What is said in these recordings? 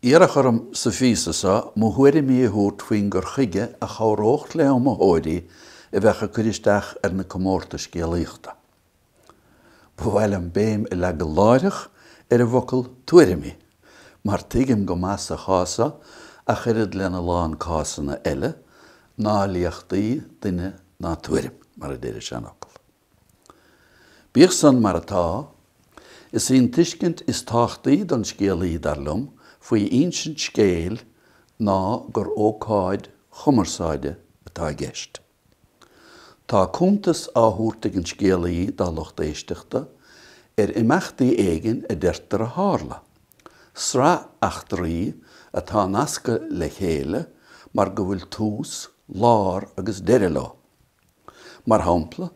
Iarradh orm sa phíosa seo mo thuairimí a thabhairt faoin gcur chuige a chabhródh le hiomaitheoirí a bheadh ag cur isteach ar na comórtais scéalaíochta. Ba mhaith liom béim a leagadh láithreach ar an bhfocal 'tuairimí', mar tuigim go maith sa chás seo, ach oiread lena lán cásanna eile, ná liachtaí duine ná tuairim, mar a deir an seanfhocal. Bíodh san mar atá, is í an tuiscint is tábhachtaí don scéalaí, dar liom, faoi insint scéil ná gur ócáid chumarsáide atá i gceist. Tá cuntas á thabhairt ag an scéalaí dá lucht éisteachta ar imeachtaí éigin a deirtear a tharla, sraith eachtraí atá nasctha le chéile mar go bhfuil tús, lár agus deireadh leo. Mar shampla,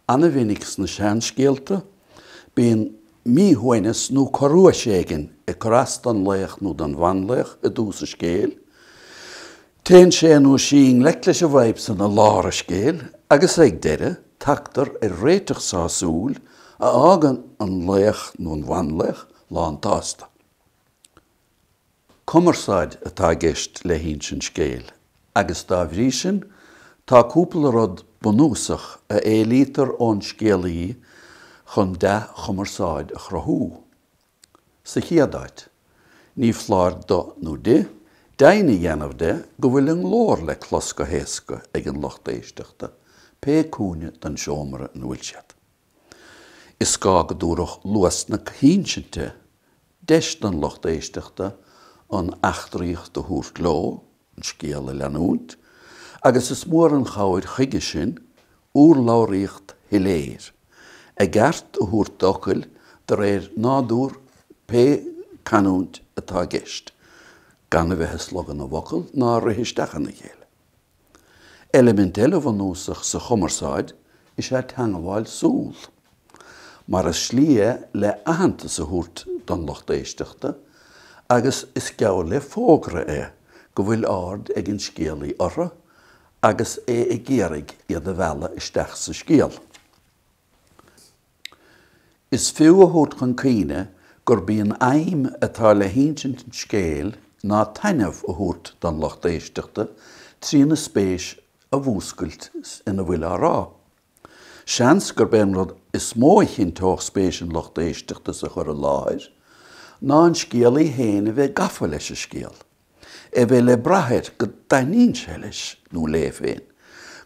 ana-mhinic sna seanscéalta, bíonn míshuaimhneas nó corruais éigin ag cur as don laoch nó don bhanlaoch i dtús an scéil, téann sé nó sí i ngleic leis an bhfadhb san i lár an scéil, agus ag deireadh, tagtar ar réiteach sásúil a fhágann an laoch nó an bhanlaoch lántshásta. Cumarsáid atá i gceist le hinsint scéil agus dá bhrí sin tá cúpla rud bunúsach a éilítear ón scéalaí chun dea-chumarsáid a chruthú. Sa chéad áit, ní foláir do nó di deimhin a dhéanamh de go bhfuil a nglór le clos go héasca ag an lucht éisteachta, pé cúinne den seomra ina bhfuil siad. Is gá go dtabharfadh luas na hinsinte deis don lucht éisteachta an eachtraíocht a thabhairt leo, an scéal a leanúint, agus is mór an chabhair chuige sin urlabhraíocht shoiléir, a gceart a thabhairt d'fhocail de réir nádúr pé canúint atá i gceist, gan a bheith ag slogadh na bhfocal ná ag rith isteach ina chéile. Eilimint eile bhunúsach sa chumarsáid is ea teangmháil súl, mar is slí é le aitheantas a thabhairt don lucht éisteachta agus is geall le fógra é go bhfuil aird ag an scéalaí orthu agus é ag iarraidh iad a mhealladh isteach sa scéal. Is fiú a thabhairt chun cuimhne gurb í an aidhm atá le hinsint an scéil ná taitneamh a thabhairt don lucht éisteachta trína spéis a mhúscailt ina bhfuil á rá. Seans gurb é an rud is mó a chinnteodh spéis an lucht éisteachta sa chur i láthair ná an scéalaí féin a bheith gafa leis an scéal. a bheith le brath air go dtaitníonn sé leis nó léi féin,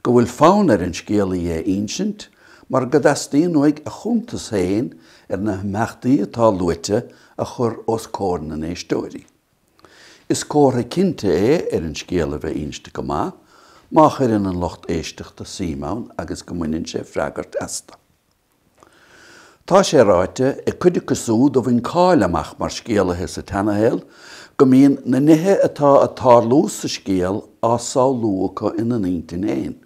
go bhfuil fonn ar an scéalaí é a insint mar go dteastaíonn uaidh a chuntas féin ar na himeachtaí atá luaite a chur os comhair na n-éisteoirí. Is comhartha cinnte é ar an scéal a bheith inste go maith má chuireann an lucht éisteachta suim ann agus go mbaineann sé freagairt astu. Tá sé ráite ag cuid acu súd a bhain cáil amach mar scéalaithe sa tseanashaol go mbíonn na nithe atá ag tarlú sa scéal á samhlú acu ina n-intinn féin,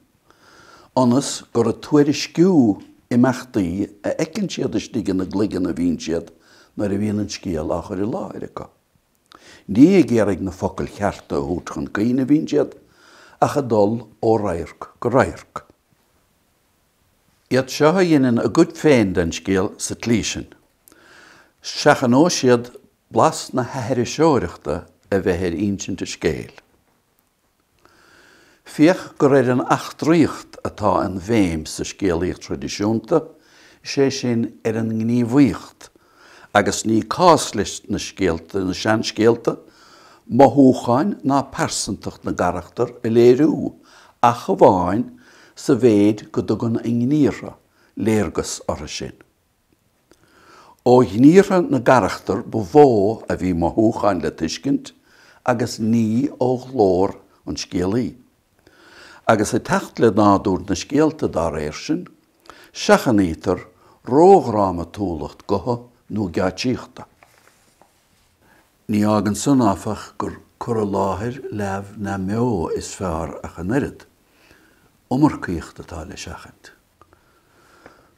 ionas gur ag tuairisciú imeachtaí a fheiceann siad istigh ina gcloigeann a bhíonn siad nuair a bhíonn an scéal á chur i láthair acu. Ní ag iarraidh na focail chearta a thabhairt chun cuimhne a bhíonn siad, ach ag dul ó radharc go radharc. Iad seo a dheineann a gcuid féin den scéal sa tslí sin, seachnóidh siad blas na haithriseoireachta a bheith ar insint an scéil. Féach gur ar an eachtraíocht atá an bhéim sa scéalaíocht thraidisiúnta, is é sin ar an ngníomhaíocht, agus ní cás leis na scéalta, na seanscéalta, mothúcháin ná pearsantacht na gcarachtar a léiriú ach amháin sa mhéid go dtugann a ngníortha léargas orthu sin. Ó ghníortha na gcarachtar ba mhó a bhí mothúcháin le tuiscint agus ní ó ghlór an scéalaí. Agus ag teacht le nádúr na scéalta dá réir sin, seachnaítear ródhrámatúlacht gutha nó geáitsíochta. Ní fhágann san, áfach, gur cur i láthair leamh neamhbheo is fearr ach an oiread. Iomarcaíocht atá le seachaint.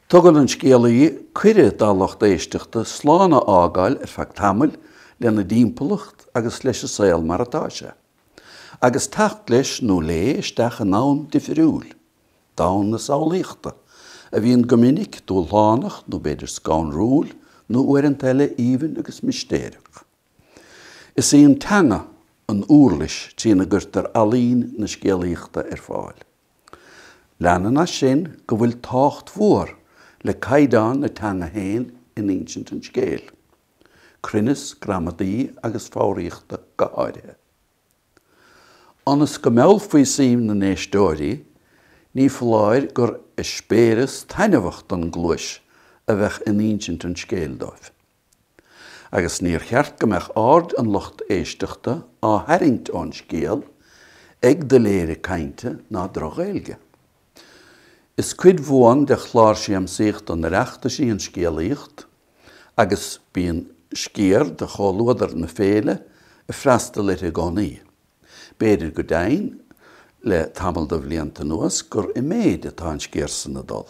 Tugann an scéalaí cuireadh dá lucht éisteachta slán a fhágáil ar feadh tamaill lena dtimpeallacht agus leis an saol mar atá sé, agus teacht leis nó léi isteach i ndomhan difriúil. domhan na samhlaíochta, a bhíonn go minic dúshlánach nó b'fhéidir scanrúil nó uaireanta eile aoibhinn agus mistéireach. Is í an teanga an uirlis trína gcuirtear ealaín na scéalaíochta ar fáil. Leanann as sin go bhfuil tábhacht mhór le caighdeán na teanga féin in insint an scéil, cruinneas gramadaí agus foghraíochta go háirithe. Ionas go meallfaí suim na n-éisteoirí, ní foláir gur eispéireas taitneamhach don gcluais a bheadh in insint an scéil dóibh. Agus níor cheart go mbeadh aird an lucht éisteachta á tharraingt ón scéal ag doiléire cainte ná droch-Ghaeilge. Is cuid bhuan de chlár siamsaíochta an Oireachtais í an scéalaíocht agus bíonn sciar de chomhluadar na féile ag freastal uirthi i gcónaí. B'fhéidir go deimhin le tamall de bhlianta anuas gur i méid atá an sciar san ag dul.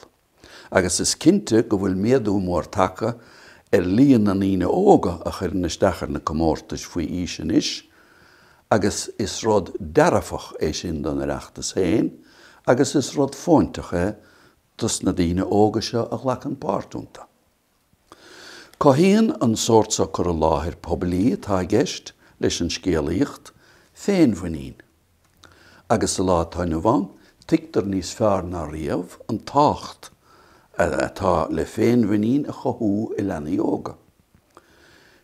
Agus is cinnte go bhfuil méadú mór tagtha ar líon na ndaoine óga a chuireann isteach ar na comórtais faoi aois anois agus is rud dearfach é sin don Oireachtas féin agus is rud fóinteach é dos na daoine óga seo a ghlacann páirt iontu. Cothaíonn an sórt seo cur i láthair poiblí atá i gceist leis an scéalaíocht, féinmhuinín. Agus sa lá atá inniu ann, tuigtear níos fearr ná riamh an tábhacht atá le féinmhuinín a chothú i leanaí óga.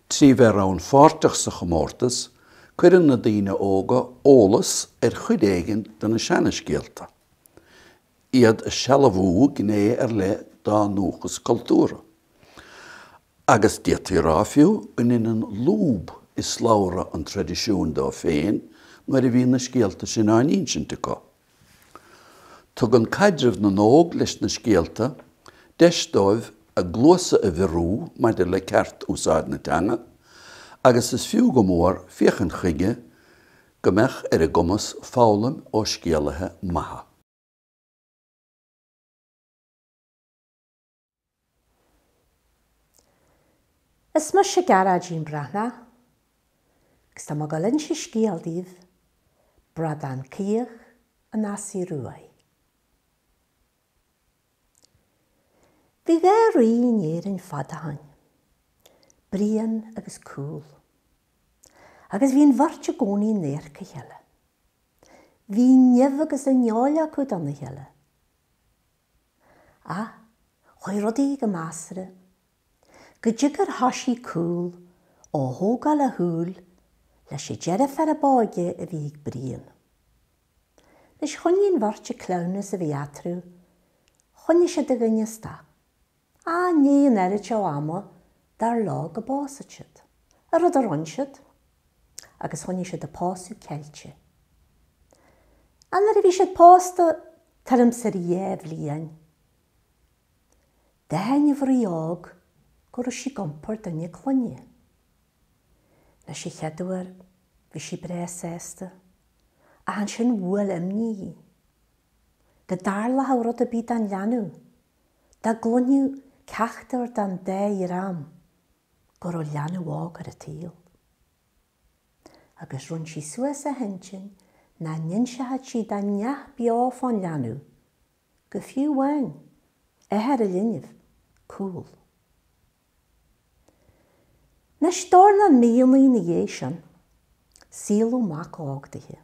Trí bheith rannpháirteach sa chomórtas, cuireann na daoine óga eolas ar chuid éigin de na seana-scéalta. iad ag sealbhú gné ar leith dá ndúchas cultúrtha. Agus d'fhéadfaí a rá fiú go ndeineann lúb i slabhra an traidisiúin dóibh féin nuair a bhíonn na scéalta sin á n-insint acu. Tugann caidreamh na n-óg leis na scéalta deis dóibh a gcluasa a bhiorú maidir le ceart-úsáid na teanga agus is fiú go mór féachaint chuige go mbeadh ar a gcumas foghlaim ó scéalaithe maithe. Is mise Gearóidín Breathnach agus tá mé ag dul inse scéal daoibh, Bradán Caoch an Easaigh Ruaidh. Bhí dhá rí in Éirinn fad ó shoin, Brian agus Cumhall. Agus bhí an bheirt i gcónaí in adharca a chéile. Bhí nimh agus aineoil acu dona chéile. Ach chuaigh rudaí go measartha, go dtí gur thoisigh Cumhall ó thógáil a shúil leis an deirfiúr a b'óige a bhí ag Brian. Anois choinnigh an bheirt an cleamhnas a bhí eatarthu, choinnigh siad i gcoinne stad. Ach i ndiaidh an oiread seo ama dar leo go bpósfadh siad, an rud a rinn siad, agus choinnigh siad an pósadh ceilte. Ach nuair a bhí siad pósta tuairim 's ar dhá bhliain, d'aithin an mhnaoi óg go raibh sí ag iompar duine clainne. Anois an chéad uair bhí sí breá sásta, ach ansin bhuail imní í. Go dtarlódh rud ar bith don leanbh, Dá gcluinfeadh ceachtar den dá dhream go raibh leanbh óg ar an tsaol. Agus rinn sí suas a hintinn nach n-inseochadh sí do neach beo fán leanbh, go fiú amháin, athair an linbh, Cumhall. Anois dornán míonna ina dhiaidh sin, saoladh mac óg dithe.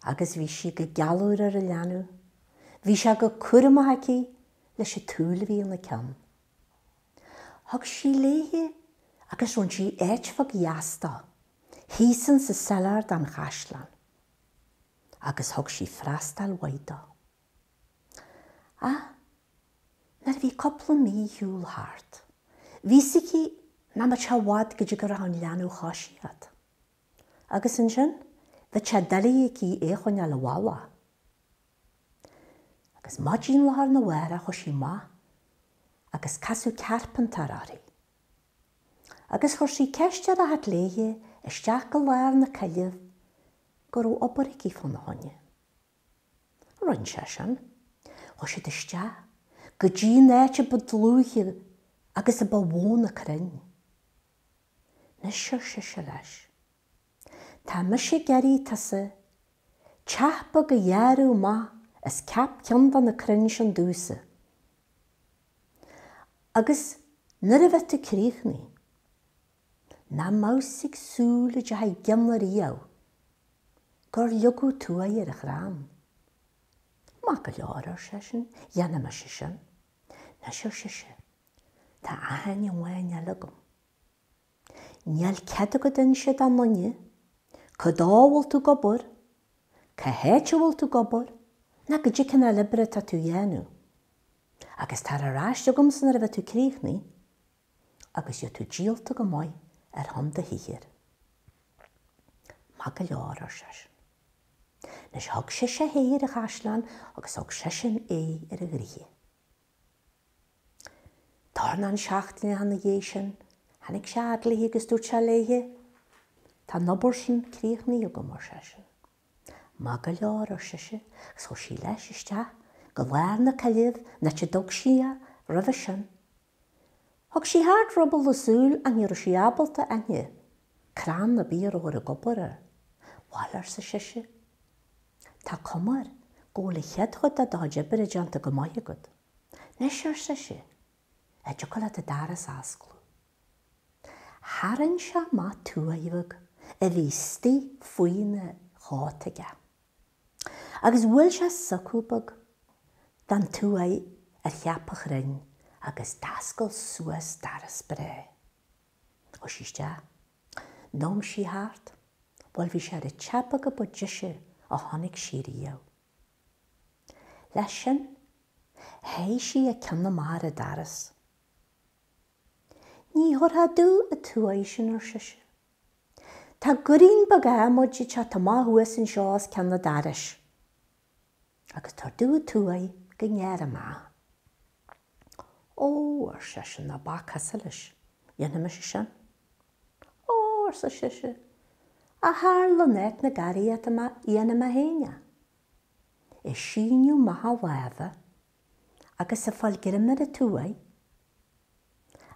Agus bhí sí go gealúr ar an leanbh, bhí sé go cúramach aici leis an tsúil a bhí ina ceann. Thug sí léithe agus rinn sí áit bheag dheas dó, thíos insa soiléar den chaisleán, agus thug sí freastal mhaith dó. Ach nuair a bhí cúpla mí ar shiúl thart, bhí fhios aici nach mbeadh sé i bhfad go dtí go rachadh an leanbh choisíocht. Agus ansin, bheadh sé doiligh aici é a choinneáil i bhfolach. Agus maidin lá arna mhárach chuaigh sí amach agus casadh cearpantóir uirthi. Agus chuir sí ceist air a theacht léithe isteach go lár na coille go raibh obair aici fána choinne. Rinn sé sin. Chuaigh siad isteach go dtí an áit a ba dlúithe agus a ba mhó na crainn. Anois ar sise leis, Tá mise ag iarraidh tusa teach beag a ghearradh amach as ceap ceann de na crainn sin domhsa. Agus nuair a bheidh tú críochnaithe. Nach mbeadh-sa ag súil a dteachaidh i gcionn ariamh gur leagadh tuaigh ar an chrann. Maith go leor, ar seisean, dhéanfaidh mise sin. Anois, ar sise, tá achainí amháin eile agam. Níl cead agat inse d'aon duine cá dó a bhfuil tú ag obair, cá háit a bhfuil tú ag obair, ná goidé cineál oibre atá tú a dhéanamh. Agus tar ar ais chugamsa nuair a bheidh tú críochnaithe agus gheobhaidh tú díolta go maith ar shon do shaothair. Maith go leor, ar seisean. Anois thug sise a haghaidh ar an chaisleán agus thug seisean aghaidh ar a ghnoithe. Dornán seachtaineacha ina dhiaidh sin, tháinig sé fhad léi agus dúirt sé léi, Tá an obair sin críochnaithe agam, ar seisean. Maith go leor, ar sise, agus chuaigh sí leis isteach go lár na coilleadh, an áit a dtug sí é roimhe sin. Thug sí thart ruball a súil ach ní raibh sí ábalta aithne crann ar bith a rabhthar ag obair air. Bhail, arsa sise, tá cuma air go bhfuil an chéad chuid de do chuid oibre déanta go maith agat. Anois, ar sise, an dtiocfadh leat an doras a osclú? Tharraing sé amach tuaigh bheag a bhí istigh faoina chóta aige. Agus bhuail sé socadh beag den tuaigh ar cheap an chrainn agus d'oscail suas doras breá. Chuaigh sí isteach. D'amharc sí thart. Bhuel, bhí sé ar an teach beag a ba deise a chonaic sí riamh. Leis sin, shéid sí a ceann amach ar an doras. Ní thabharfá domh an tuaigh sin, ar sise. Tá goirín beag adhmaid ag teacht amach thuas anseo os cionn an dorais, agus tabhair domh an tuaigh go ngearrfaidh mé. Ó, ar seisean, ná bac thusa leis, dhéanfaidh mise sin. Ó, arsa sise, a tharla in áit na gcarraíochta mé, dhéanfaidh mé féin é. Ag síneadh amach a láimhe agus ag fáil greim ar an tuaigh,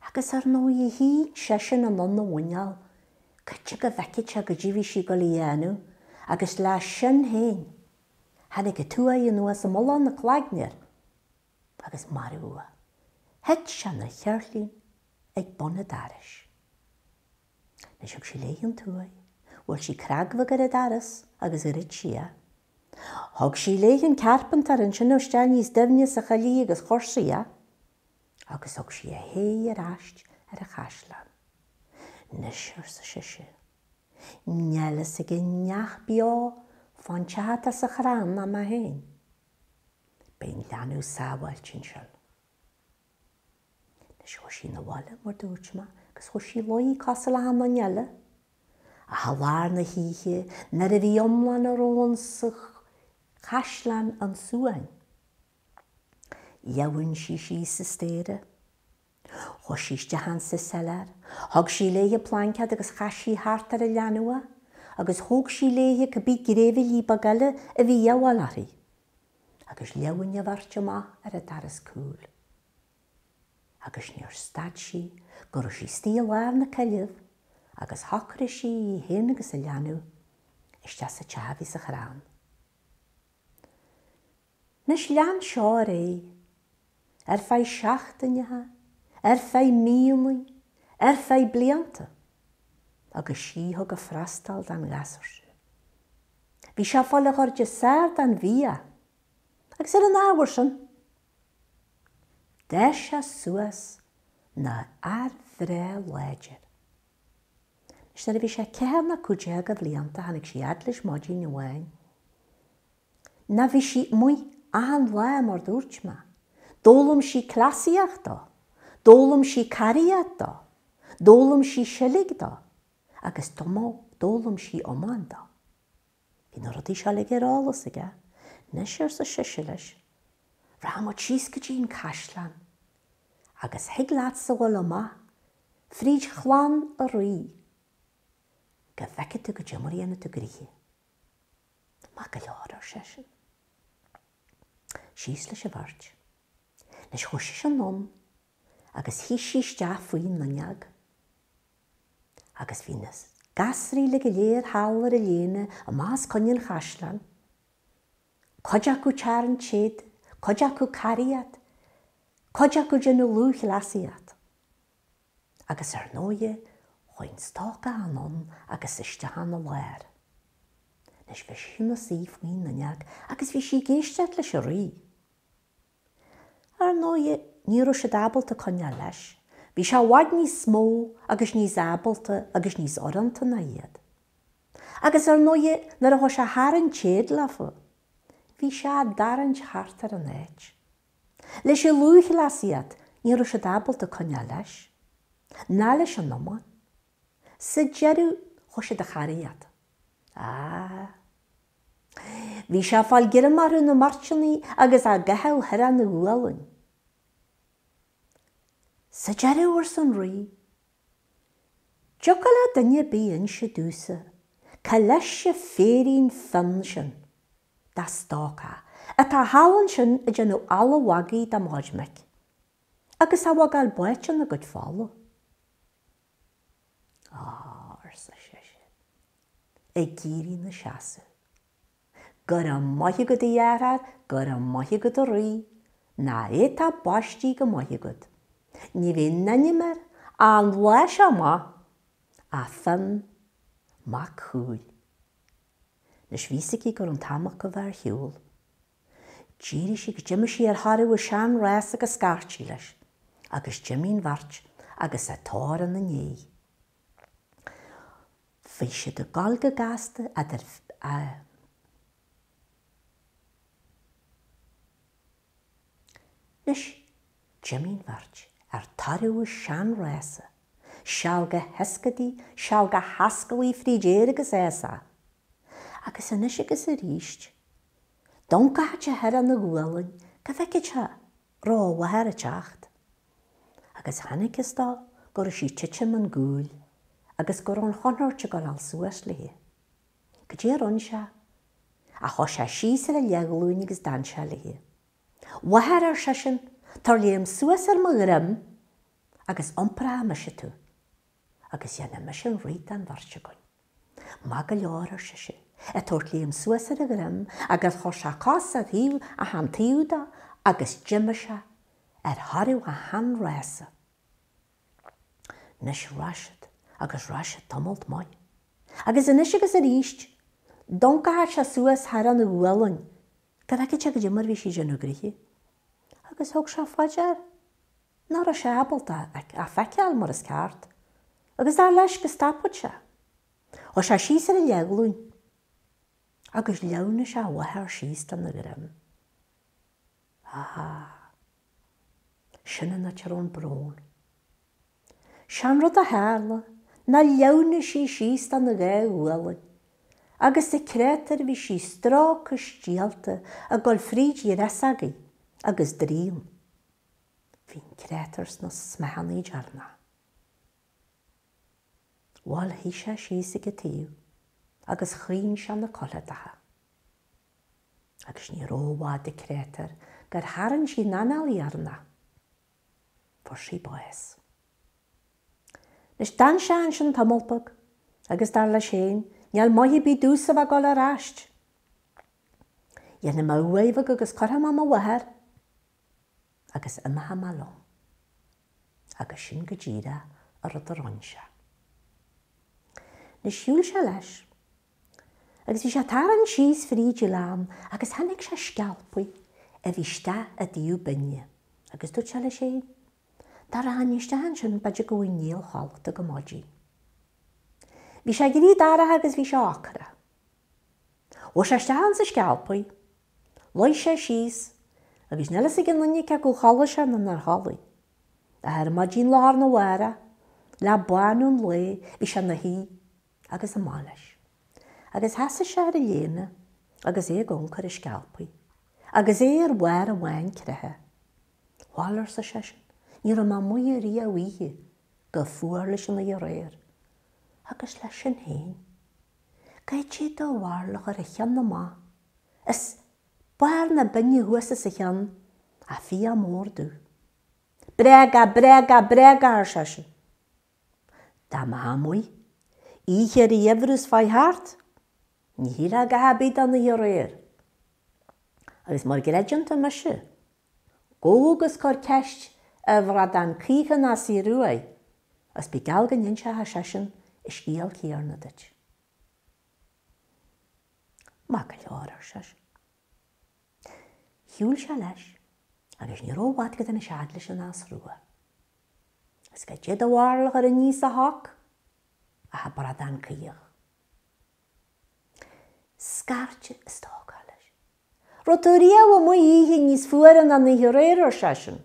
agus ar ndóigh shín seisean anonn a mhuineál goidé go bhfeicfeadh sé goidé a bhí sí ag dul a dhéanamh agus leis sin féin tháinig an tuaigh anuas i mullach na cloigne air agus maraíodh é. Thit sé ina cheirtlín ag bun an dorais. Anois thug sí léi an tuaigh, bhuail sí cnag bheag ar an doras agus dhruid sí é. Thug sí léi an cearpantar ansin isteach níos doimhne sa choillidh agus chuir sí é, agus thug sí a haghaidh ar ais ar an chaisleán. Anois, arsa sise, níl fhios ag aon neach beo fán teach atá sa chrann ach mé féin. Beidh an leanbh sábháilte ansin. Anois chuaigh sí 'na bhaile, mar dúirt mé, agus chuaigh sí luí cosúil le hachan duine eile. Ach i lár na hoíche, nuair a bhí iomlán a raibh ann sa chaisleán an suan, leamhain sí síos an staighre. Chuaigh sí isteach insa soiléar, thug sí léi plaincéad agus chaith sí thart ar an leanbh é, agus thóg sí léi cibé gréibhillí beag eile a bhí a dhíobháil uirthi, agus leamhain an bheirt amach ar an doras cúil. agus níor stad sí go raibh sí istigh i lár na coilleadh agus shocraigh sí í féin agus a leanbh isteach sa teach a bhí sa chrann. Anois lean seo ar aghaidh, ar feadh seachtaineacha, ar feadh míonna, ar feadh blianta, agus sí thug ag freastal don ghasúr sin. Bhí sé ag fáil an chuid is fearr den bhia, agus ar an ábhar sin, D'fhás sé suas 'na fhear bhreá láidir. Anois nuair a bhí sé 14 nó 15 de bhlianta tháinig sí fhad leis maidin amháin. Ná bhí sí amuigh achan lá mar dúirt mé. D'fhoghlaim sí cleasaíocht dó. D'fhoghlaim sí caraíocht dó. D'fhoghlaim sí seilg dó. Agus d'fhoghlaim sí iomáint dó. Bhí na rudaí seo uilig ar eolas aige. Anois, arsa sise leis, rachaidh muid síos go dtí an caisleán agus thig leatsa dhul amach fríd chlann a' rí go bhfeicfidh tú goidé mar a dhéanfaidh tú gnoithe. Maith go leor, ar seisean. Síos leis an bheirt. Anois chuaigh sise anonn agus shuigh sí isteach faoin fhuinneog. Agus bhí na gasraí uilig go léir thall ar an léana amach os coinne an chaisleáin, cuid acu ag tarraingt téad, cuid acu ag caraíocht, cuid acu ag déanamh lúthchleasaíocht. Agus ar ndóighe, Chuaigh an stócach anonn agus isteach ina lár. Anois bhí sí ina suí faoin fhuinneog agus bhí sí ag éisteacht leis an rí. Ar ndóighe, ní raibh siad ábalta coinneáil leis, bhí sé i bhfad níos mó agus níos ábalta agus níos urrúnta ná iad. Agus ar ndóighe, nuair a chuaigh sé thar an téad leofa, bhí sé á dtarraingt thart ar an áit. Leis an lúthchleasaíocht, ní raibh siad ábalta coinneáil leis, ná leis an iomáint. Sa deireadh, chuaigh siad a charaíocht. Á! Bhí sé ag fáil greim orthu na mbeirteannaí agus á gcaitheamh thoir ina ghualainn. Sa deireadh, arsa an rí, dtiocfadh le duine ar bith inse domhsa cá leis an féirín fionn sin de stócach atá thall ansin ag déanamh eala mhagaidh de mo chuid mic agus á bhfágáil báite ina gcuid fola? Á, arsa sise, ag éirí 'na seasamh. Go raibh maith agat, a dheartháir, go raibh maith agat, a Rí, ná tá baistí go maith agat. Ní bheidh in ainm air ón lá seo amach ach Fionn Mac Cumhaill. Anois bhí fhios aici go raibh an t-am acu bheith ar shiúl. D'éirigh sí agus d'imigh sí ar thairfeadh a sean-rása agus scairt sí leis, agus d'imigh an bheirt agus a tóir ina ndiaidh. Bhí siad ag gabháil go gasta eadar a. Anois, d'imigh an bheirt ar tairfeadh a sean-rása, seal go hioscadaí, seal go hascallaí fríd fhéar agus fhásach. Agus anois agus arís, d'amharcfadh sé thoir ina ghualainn go bhfeicfeadh sé raibh a mháthair ag teacht. Agus chonacthas dó go raibh sí ag titim 'on gcúl agus go raibh an chontúirt ag gabháil suas léi. Goidé a rinn sé? Ach chuaigh sé síos ar a leathghlúin agus d'fhan sé léi. 'Mháthair, ar seisean, tar léim suas ar mo dhroim agus iompróidh mise tú agus dhéanfaidh mise an rí den bheirt againn. Maith go leor, ar sise, ag tabhairt léim suas ar a dhroim agus chuir sé cos ar thaobh achan taobh de agus d'imigh sé ar thairfeadh a shean-rása. Anois raibh siad agus raibh siad tamalt maith. Agus anois agus arís, d'amharcfadh sé suas thar ina ghualainn go bhfeicfeadh sé goidé mar bhí sí ag déanamh gnoithe. Agus thug sé fá dear nach raibh sé ábalta a feiceáil mar is ceart, agus dar leis go stopfadh sé. Chuaigh sé síos ar a leathghlúin agus shleamhnaigh sé a mháthair síos dena dhroim. Á, sin an áit a raibh an brón. Sé'n rud a tharla ná shleamhnaigh sí síos dena dhá ghualainn agus sa créatúr bhí sí stróicthe stiallta ag dul fríd dhreasógaí agus draon. Bhí an créatúr sna smeachannaí deireanach. Bhail shuigh sé síos ag a taobh agus chaoin sé na codlatacha. Agus ní raibh i bhfad an créatúr gur tharraing sí an anáil dheireanach. Fuair sí bás. Anois d'fhan sé ansin tamall beag agus dar leis féin, níl maith ar bith domhsa bheith ag dul ar ais. Dhéanfaidh mé uaigh bheag agus cuirfidh mé mo mháthair. agus imeochaidh mé liom. Agus sin go díreach an rud a rinn sé. Anois shiúil sé leis, agus bhí sé ag tarraingt síos fríd ghleann agus chonaic sé scealpaí a bhí isteach i dtaobh binne, agus dúirt sé leis féin, dá rachainn isteach ansin b'fhéidir go bhfaighinn néal chodlata go maidin. Bhí sé ag éirí dorcha agus bhí sé ocrach. Chuaigh sé isteach insa scealpaí, luigh sé síos agus níl fhios ag aon duine cé acu chodlaigh sé nó nár chodlaigh. Ach ar maidin lá arna mhárach, le bánú an lae, bhí sé ina shuí agus amach leis. Agus sheasaigh sé ar a léine agus é ag amharc ar an scealpaí, agus é ar bharr a bháin creiche. Bhail, arsa seisean, ní raibh mé amuigh ariamh oíche chomh fuar leis an oíche aréir. Agus leis sin féin. Goidé do bharúil a chuir a cheann amach is barr na binne thuas os a chionn, ach fiach mór dubh. Bréaga, bréaga, bréaga, ar seisean. Dá mbeifeá amuigh, oíche ar an gheimhreadh is fáith thart, ní shílfeá a dhath ar bith den oíche aréir. Agus mura gcreideann tú mise, gabh agus cuir ceist ar bhradán caoch in Eas Ruaidh. Agus bí geall go n-inseochadh seisean a scéal céarna duit. Maith go leor, ar seisean. Shiúil sé leis agus ní raibh i bhfad go dtáinig sé fhad leis an Eas Rua. Agus goidé do bharúil a chuir aníos a shoc ach an bradán caoch. Scairt an stócach leis. Raibh tú riamh amuigh oíche níos fuaire ná an oíche aréir, ar seisean.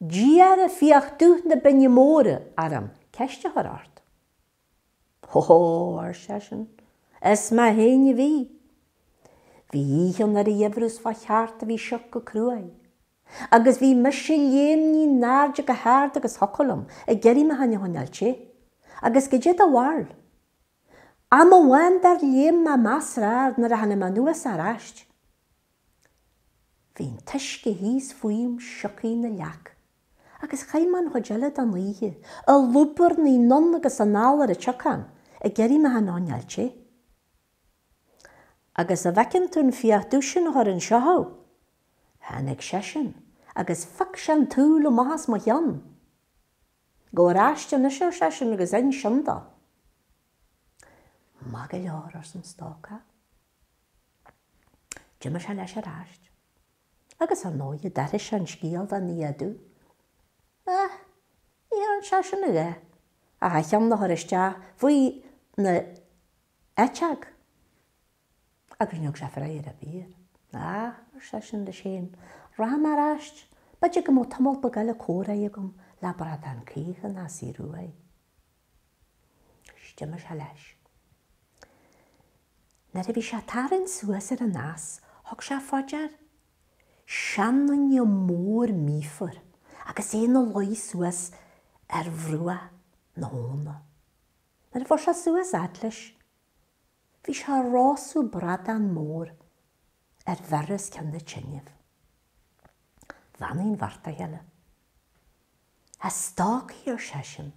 D'iarr fiach dubh na Binne Móire orm ceist a chur ort. Hó, ar seisean, is mé féin a bhí. Bhí oíche ann ar an gheimhreadh is fá cheart a bhí sioc go cruaidh. Agus bhí mise léimní in airde go hard agus thiocfadh liom ag iarraidh mé féin a choinneáil te. Agus goidé do bharúil? Am amháin dár léim mé measartha ard nuair a tháinig mé anuas aráist, bhí an t-uisce thíos faoim sioctha ina leac, agus chaith mé an chuid eile den oíche ag lúbarnaigh anonn agus anall ar an tsiocán ag iarraidh mé féin a choinneáil te. Agus a bhfeiceann tú an fiach dubh sin a chuir anseo thú? Tháinig seisean agus phioc sé an tsúil amach as mo cheann. Gabh ar ais anois, ar seisean, agus ins sin dó. Maith go leor, arsa an stócach. D'imigh sé leis ar ais. Agus ar ndóighe, d'aithris sé an scéal don fhiach dubh. Ach ní dhearn seisean a dhath ach a cheann a chur isteach faoi na eiteog. Agus ní thug sé freagra ar bith air. Ach, ar seisean leis féin, rachaidh mé ar ais, b'fhéidir go mbeadh tamall beag eile comhráidh agam le bradán caoch an Easaidh Ruaidh. Agus d'imigh sé leis. Nuair a bhí sé ag tarraingt suas ar an eas, thug sé fá dear seanduine mór míofar agus é ina luí suas ar bhruach na habhna. Nuair a fuair sé suas fhad leis, Bhí sé ag rosú bradán mór ar bhior os cionn na tineadh. Bheannaigh an bheirt dá chéile. A stócaigh, ar seisean,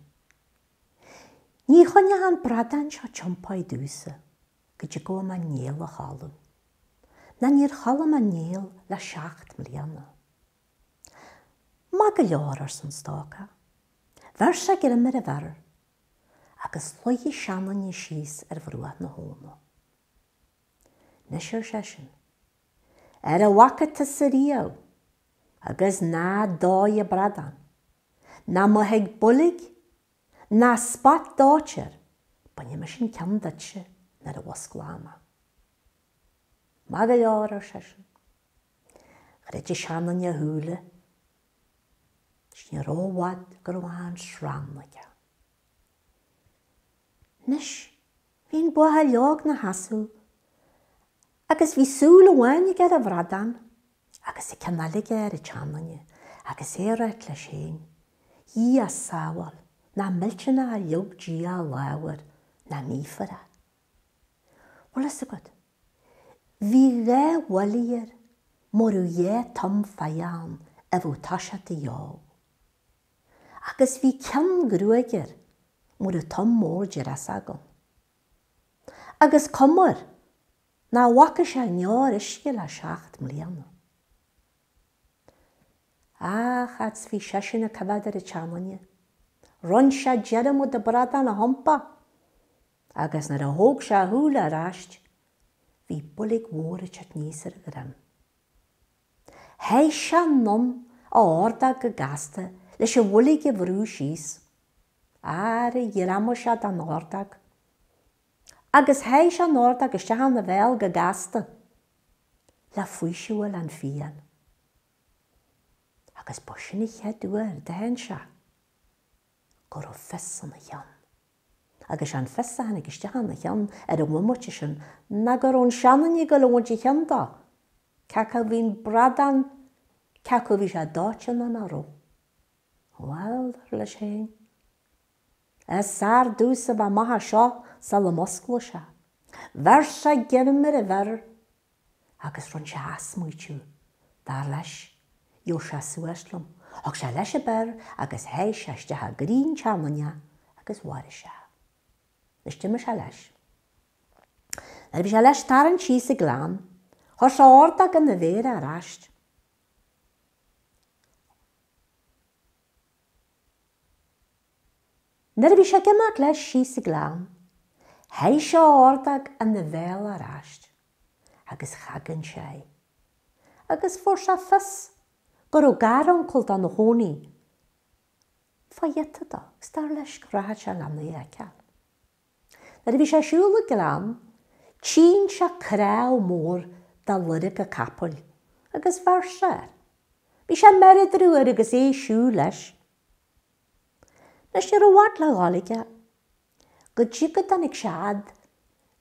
ní choinneochaidh an bradán seo tiompáithe domhsa go dtí go bhfaighidh mé néal a chodladh. Ná níor chodlaigh mé néal le seacht mbliana. Maith go leor, arsa an stócach. Bheir sé greim ar an bhior agus luigh an seanduine síos ar bhruach na habhna. Anois, ar seisean, ar a bhfaca tusa riamh agus ná dóigh an bradán, ná mothaigh boilg, ná spot dóite air, bainfidh mise an ceann duitse nuair a mhusclóidh mé. Maith go leor, ar seisean. Dhruid an seanduine a shúile 'S ní raibh i bhfad go raibh an srann aige. Anois bhí an buachaill óg 'na sheasamh agus bhí súil amháin aige ar an bhradán agus an ceann eile aige ar an tseanduine agus é ag ráit leis féin, Dhia á sábháil, nach millteanach a leag Dia a lámh air, nach míofar é. Bhfuil fhios agat, bhí dhá bhoilg air mar a bheadh dhá tom feadha ann a bheadh toiseacht a gheobhadh. Agus bhí ceann gruaige air mar a bheadh tom mór dreasóg ann. Agus cuma air nach bhfaca sé neoir uisce le seacht mbliana. Ach fhad 's bhí seisean ag coimhéad ar an tseanduine, rinn sé dearmad an bradán a thiompá agus nuair a thóg sé a shúile aráist bhí boilg mhór ag teacht aníos ar a dhroim. Sháigh sé anonn a ordóg go gasta leis an bhoilg a bhrú síos. Ara ghreamaigh sé den ordóg agus sháigh sé an ordóg isteach ina bhéal go gasta le faoiseamh a fháil ón phian. Agus ba sin an chéad uair a d'aithin sé go raibh fios ina cheann. Agus sé an fios a tháinig isteach ina cheann ar an bhomaite sin ná go raibh an seanduine ag dul a bhaint a chinn dó, cé acu a bhí an bradán, cé acu a bhí sé dóite nó nach raibh. Bhuel, dar leis féin, is fearr domhsa bheith amach as seo sula musclóidh sé. Bheir sé greim ar an bhior agus rinn sé athsmaoitiú, dar leis, gheobhaidh sé suas liom. Thug sé leis an bior agus sháigh sé isteach i gcroí an tseanduine agus mharaigh sé é. Anois d'imigh sé leis. Nuair a bhí sé leis tarraingt síos an gleann, chuir sé a ordóg ina mhéara aráist. Nuair a bhí sé ag imeacht leis síos an gleann, shéid sé a ordóg ina bhéal aráist agus chogain sé é, agus fuair sé fios go raibh garuncail dó 'na chónaí fá ghiota dó agus dar leis go rachadh sé lena fheiceáil. Nuair a bhí sé ag siúl an gleann, tchíonn sé cnámh mór de lorga capaill agus bheir sé air. Bhí sé meirdiú air agus é ag siúl leis. Anois ní raibh i bhfad le dhul aige go dtí go dtáinig sé fhad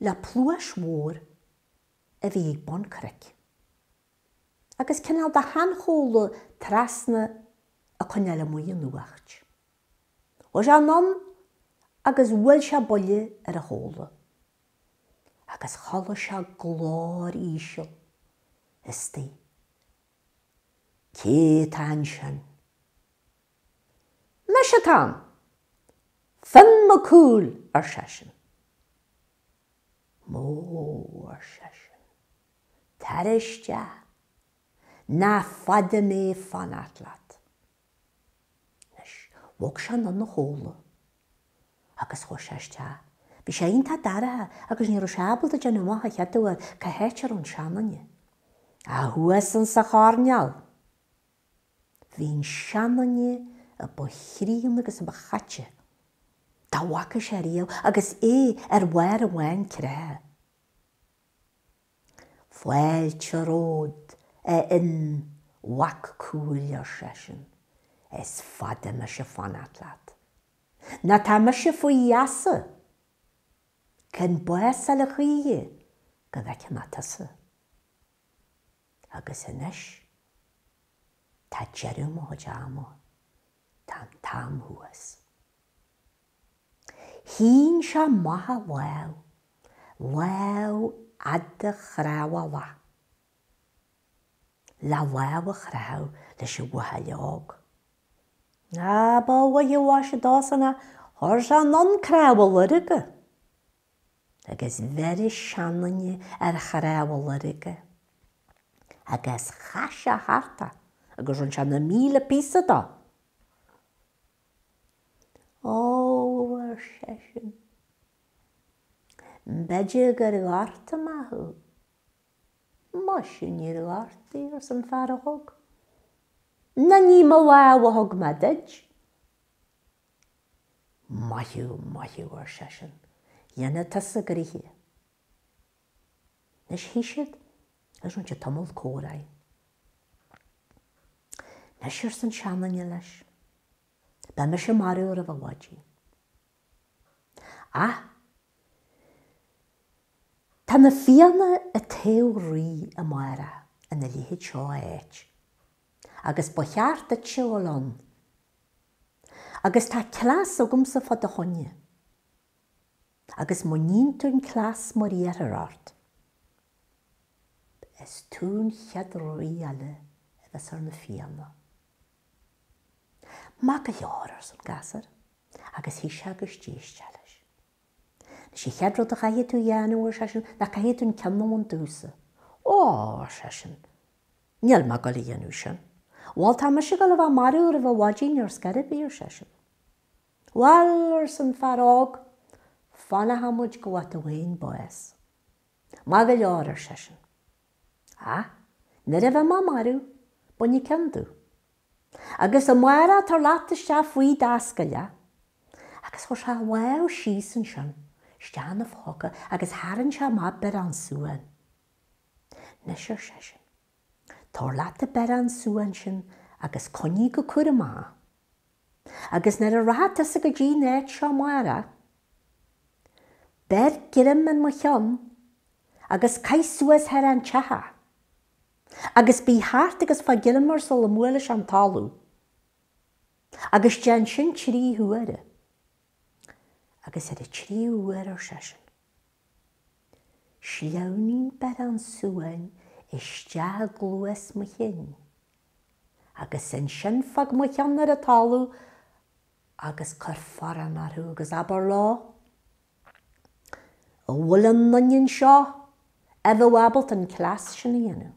le pluais mhór a bhí ag bun cnoic agus cineál de sheanchomhla trasna ag coinneáil amuigh an fhuacht. Chuaigh sé anonn agus bhuail sé buille ar an chomhla agus chuala sé glór íseal istigh, Cé tá ansin? Mise atá ann! Fionn Mac Cumhaill, ar seisean. Ó, ar seisean, tar isteach, ná fada mé ag fanacht leat. Anois, bhog sé anonn an chomhla agus chuaigh sé isteach. Bhí sé iontach dorcha agus ní raibh sé ábalta déanamh amach an chéad uair cá háit a raibh an seanduine. Ach thuas insa choirnéal, bhí an seanduine a ba chríonna agus a ba chaite dá bhfaca sé riamh agus é ar bharr amháin creatha. Fáilte romhat, a Fhinn Mhac Cumhaill, ar seisean, is fada mise ag fanacht leat. Nó tá mise faoi gheasa gan bás a fháil a choíche go bhfeice mé tusa. Agus anois tá deireadh mo chuid ama, tá an t-am thuas. Shín sé amach a lámh, lámh fhada chnámharlach, le lámh a chroitheadh leis an bhuachaill óg. Á, ba mhaith an mhaise dósan é, chuir sé anonn cnámh a lorga, agus bheir an seanduine ar chnámh a lorga, agus chaith sé thart é, agus rinne sé na 1000 píosa dó. Ó, ar seisean, b'fhéidir gur ghortaigh mé thú. Muise níor ghortaigh, arsa an fear a thug. Ná ní mo lámh a thug mé duit. Maith thú, maith thú, ar seisean, dhéanfaidh tusa gnoithe. Anois shuigh siad agus rinne siad tamall comhráidh. Anois arsa an seanduine leis, beidh mise marbh roimh an mhaidin. Ach tá na Fianna ag toghadh rí amárach ina leithéid seo d'áit, agus ba cheart duitse a dhul ann. Agus tá cleas agamsa fá do choinne. Agus má níonn tú an cleas mar iarrthar ort, is tú an chéad rí eile a bheas ar na Fianna. Maith go leor, arsa an gasúr, agus shuigh sé agus d'éist sé leis. Anois an chéad rud a chaithfidh tú a dhéanamh, ar seisean, ná caithfidh tú an ceann a bhaint domhsa. Ó, ar seisean, níl mé ag dul a dhéanamh sin. Bhal, tá mise ag dul a bheith marbh roimh an mhaidin ar scor ar bith, ar seisean. Bhal, arsa an fear óg, fanfaidh muid go bhfaighidh tú féin bás. Maith go leor, ar seisean. Ach nuair a bheidh mé marbh, bain an ceann domh. Agus amárach tar leat isteach faoi d'ascaill é. Agus chuir sé a lámh síos ansin, isteach ina phóca agus tharraing sé amach biorán suain. Anois, ar seisean, tabhair leat an biorán suain sin agus coinnigh go cúramach é. Agus nuair a rachaidh tusa go dtí an áit seo amárach, beir greim ar mo cheann agus caith suas thar an teach é, agus bí thart agus faigh greim air sula mbuailfidh sé an talamh, agus déan sin trí huaire. Agus ar an tríú huair, ar seisean, sleamhnaigh an biorán suain isteach i gcluas mo chinn. Agus ansin fág mo cheann ar an talamh agus cuir forrán orthu agus abair leo, An bhfuil aon duine anseo a bheadh ábalta an cleas sin a dhéanamh?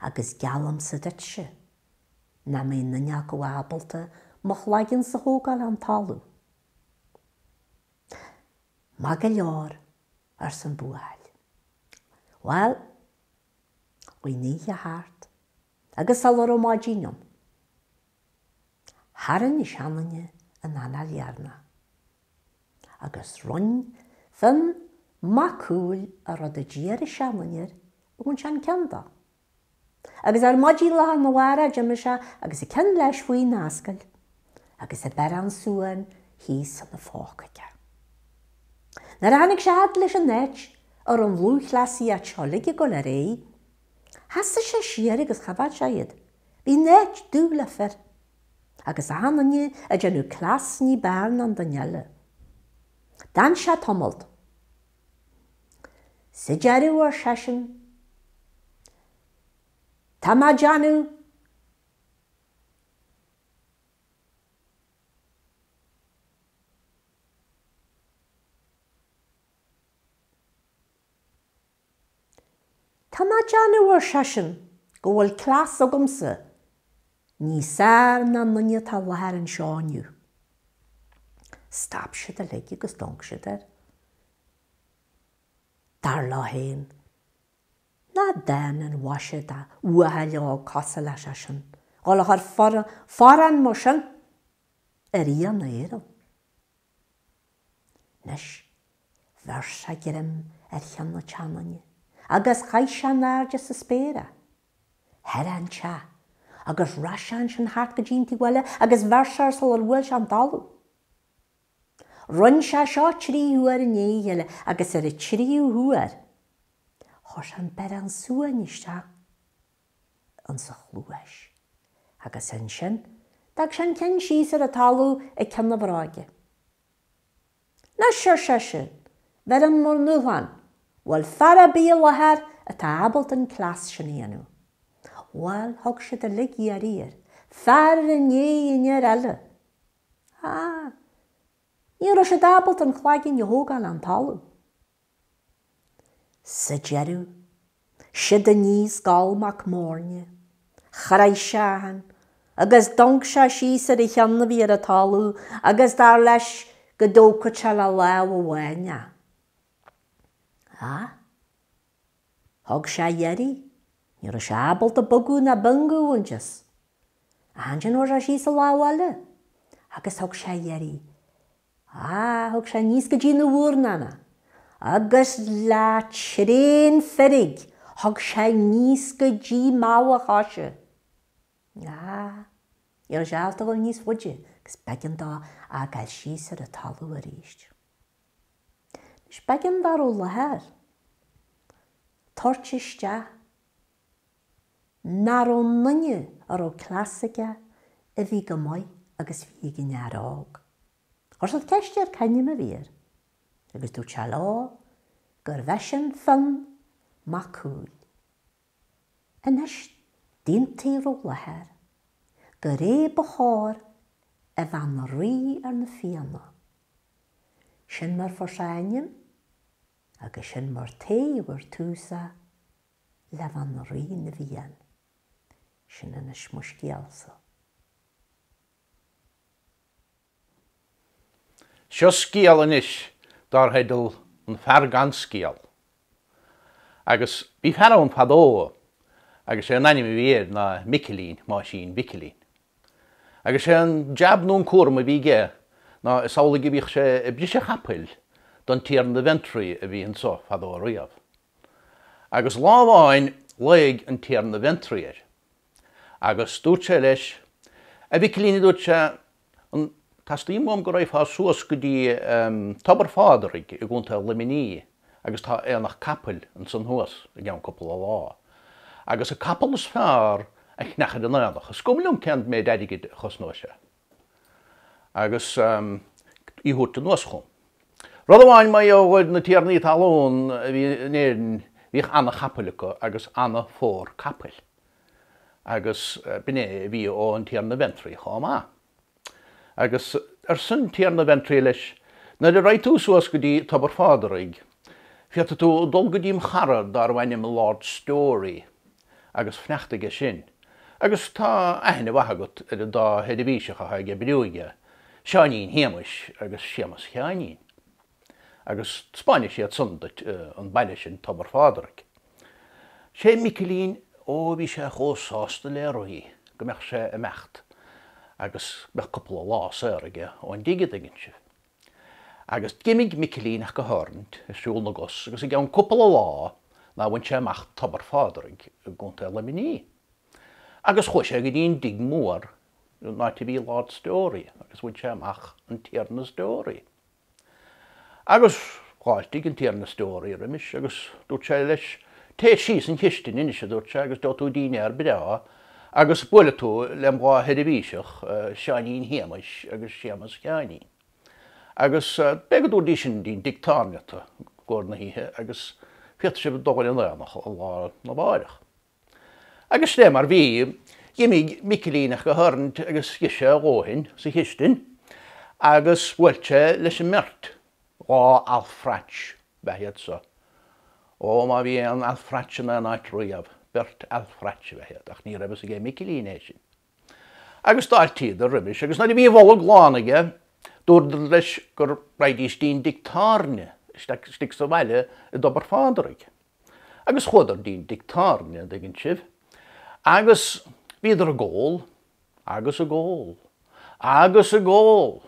Agus geallaimse duitse nach mbeidh aon duine acu ábalta mo chlaigeann-sa thógáil ón talamh. Maith go leor, arsa an buachaill. Bhuel, chuaigh an oíche thart agus sula raibh maidin ann, tharraing an seanduine an anáil dheireanach agus rinn Fionn Mac Cumhaill an rud a d'iarr an seanduine air a bhain sé an ceann dó. Agus ar maidin lá arna mhárach d'imigh sé agus a ceann leis faoina ascaill agus an biorán suain thíos ina phóca aige. Nuair a tháinig sé fhad leis an áit a raibh an lúthchleasaíocht seo uilig ag dul ar aghaidh, sheasaigh sé siar agus choimhéad sé iad. Bhí an áit dubh le fir, agus achan duine ag déanamh cleas ní b'fhearr ná an duine eile. D'fhan sé tamalt. Sa deireadh, ar seisean, tá mé ag déanamh. Tá mé ag déanamh, ar seisean, go bhfuil cleas agamsa níos fearr ná an duine atá i láthair anseo inniu. Stop siad uilig agus d'amharc siad air. Dar leo féin, nach dána an mhaise do bhuachaill óg cosúil leis sin dhul a chur forrán mar sin ar Fhianna Éireann. Anois, bheir sé greim ar cheann an tseanduine agus chaith sé in airde sa spéir é, thar an teach, agus rith sé ansin thart go dtí an taobh eile agus bheir sé air sular bhuail sé an talamh. Rinn sé seo trí huaire i ndiaidh a chéile agus ar an tríú huair, chuir sé an biorán suain isteach insa chluais agus ansin d'fhág sé an ceann síos ar an talamh ag ceann a bhróige. Anois, ar seisean, bheirim mar ndúshlán, bhfuil fear ar bith i láthair atá ábalta an cleas sin a dhéanamh? Bhuel, thug siad uilig iarraidh air, fear i ndiaidh an fhir eile. Ah, ní raibh siad ábalta an cloigeann a thógáil ón talamh. Sa deireadh, siod aníos Goll Mac Móirne, chraith sé a cheann agus d'amharc sé síos ar an cheann a bhí ar an talamh agus dar leis go dtógfadh sé le lámh amháin é. Ach thug sé iarraidh, ní raibh sé ábalta bogadh ná bingeadh ansin. Ach ansin chuir sé síos a lámh eile agus thug sé iarraidh Á, thug sé aníos go dtí na mhúrnáin é, agus le tréan feirge thug sé aníos go dtí mala a choise. Á, ní raibh sé ábalta a dhul níos faide agus b'éigean dó a fhágáil síos ar an talamh arís. Anois b'éigean dá raibh láthair tabhairt isteach nach raibh aon duine a raibh cleas aige a bhí go maith agus bhí ag an fhear óg. Chuir siad ceist air cá ainm a bhí air agus dúirt sé leo gurbh eisean Fionn Mac Cumhaill. Anois d'aontaigh a raibh i láthair gur é ba chóir a bheith ina rí ar na Fianna. Sin mar fuair sé a ainm agus sin mar toghadh ar tús é le bheith ina rí na bhFiann. Sin anois mo scéalsa. Seo scéal anois dár theideal An Fear Gan Scéal. Agus bhí fear ann fadó agus sé an ainm a bhí air ná Micilín, Máisín Mhicilín. Agus sé an jab nó an cúram a bhí aige ná is amhlaidh a bhíodh sé ag briseadh chapaill don Tiarna Ventry a bhí anso fadó riamh. Agus lá amháin ghlaoigh an Tiarna Ventry air. Agus dúirt sé leis, A Mhicilín, a dúirt sé, an teastaíonn uaim go raghfá suas go dtí Tobar Phádraig i gContae Luimnigh agus tá aonach capaill ansan thuas i gceann cúpla lá. Agus an capall is fearr a cheannach ar an aonach, is cuma liom cén méid airgid a chosnóidh sé. agus í a thabhairt anuas chugam. Rud amháin mar gheall ar na tiarnaí talún a bhí in Éirinn, bhíodh ana-chapaill acu agus ana-phór capaill. Agus b'in é a bhí ó an Tiarna Ventry chomh maith. Agus arsan Tiarna Ventry leis, Nuair a raghaidh tú suas go dtí Tobar Phádraig, féadfaidh tú dul go dtí m' chara darbh ainm Lord Story agus fanacht aige sin. Agus tá aithne mhaith agat ar an dá sheirbhíseach atá ag oibriú aige, Seáinín Shéamais agus Séamas Sheáinín. Agus 'spáinfidh siad san duit an baile sin, Tobar Phádraig. Sé Micilín, ó bhí sé chomh sásta le rí go mbeadh sé ag imeacht agus go mbeadh cúpla lá saor aige ón dtigh, a dtuigeann sibh. Agus d'imigh Micilín ach go háirithint, ar siúl na gcos, agus i gceann cúpla lá ná bhain sé amach Tobar Phádraig i gContae Luimnigh. Agus chuaigh sé go dtí an dtigh mór, an áit a bhí Lord Storey, agus bhain sé amach an Tiarna Storey. Agus dh'fháiltigh an Tiarna Storey roimis agus dúirt sé leis, Téir síos an chistin anois, a dúirt sé, agus gheobhaidh tú dínnéar breá agus buailfidh tú lem dhá sheirbhíseach, Seáinín Shéamais agus Séamas Sheáinín. Agus beidh go dtabharfaidís sin dtí'n dtigh tábhairne tú i gcomhair na hoíche agus féadfaidh sibh dul ar an aonach lá arna mháireach. Agus sin é mar bhí, d'imigh Micilín ach go háirithint agus d'ith sé a dhóthain sa chistin agus bhuail sé leis an mbeirt, dhá alfraits ab ea iad so. Ó, má bhí aon alfraits in aon áit riamh, beirt alfraits ab ea iad, ach ní raibh fhios aige Micilín é sin. Agus d'fháiltíodar roimis, agus nuair a bhí a bholg lán aige, dúradar leis go raghaidís dtí'n dtigh tábhairne istigh sa bhaile i dTobar Phádraig. Agus chuadar dtí'n dtigh tábhairne, an dtuigeann sibh, agus bhíodar ag ól, agus ag ól, agus ag ól,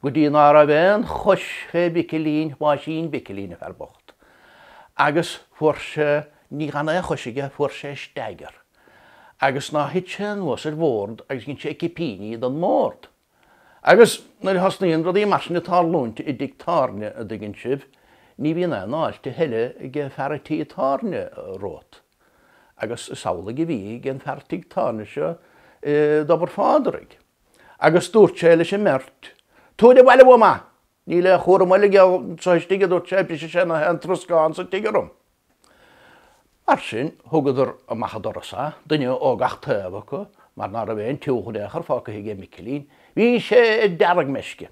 go dtí ná raibh aon chois fé Mhicilín Thomáisín Mhicilín, an fear bocht. Agus fuair sé, ní gan aon chois aige, fuair sé stagger. Agus ná thit sé anuas ar bhord agus dhein sé cipíní den mbord. Agus nuair a thosnaíonn rudaí mar sin ag tarlúint i dtigh tábhairne, a dtuigeann sibh, ní bhíonn aon fháilte a thuilleadh ag fear an tí tábhairne romhat. Agus is amhlaidh a bhí ag an fear tigh tábhairne seo i dTobar Phádraig. Agus dúirt sé leis an mbeirt, Tabhair abhaile uaim é! Níl aon chúram eile aige anso istigh, a dúirt sé, brisfidh sé na haon troscán sa tigh orm. Mar sin, thugadar amach an doras é, duine ó gach taobh acu, mar ná raibh aon tiúch in aon chor fágtha aige Micilín. Bhí sé ar deargmeisce.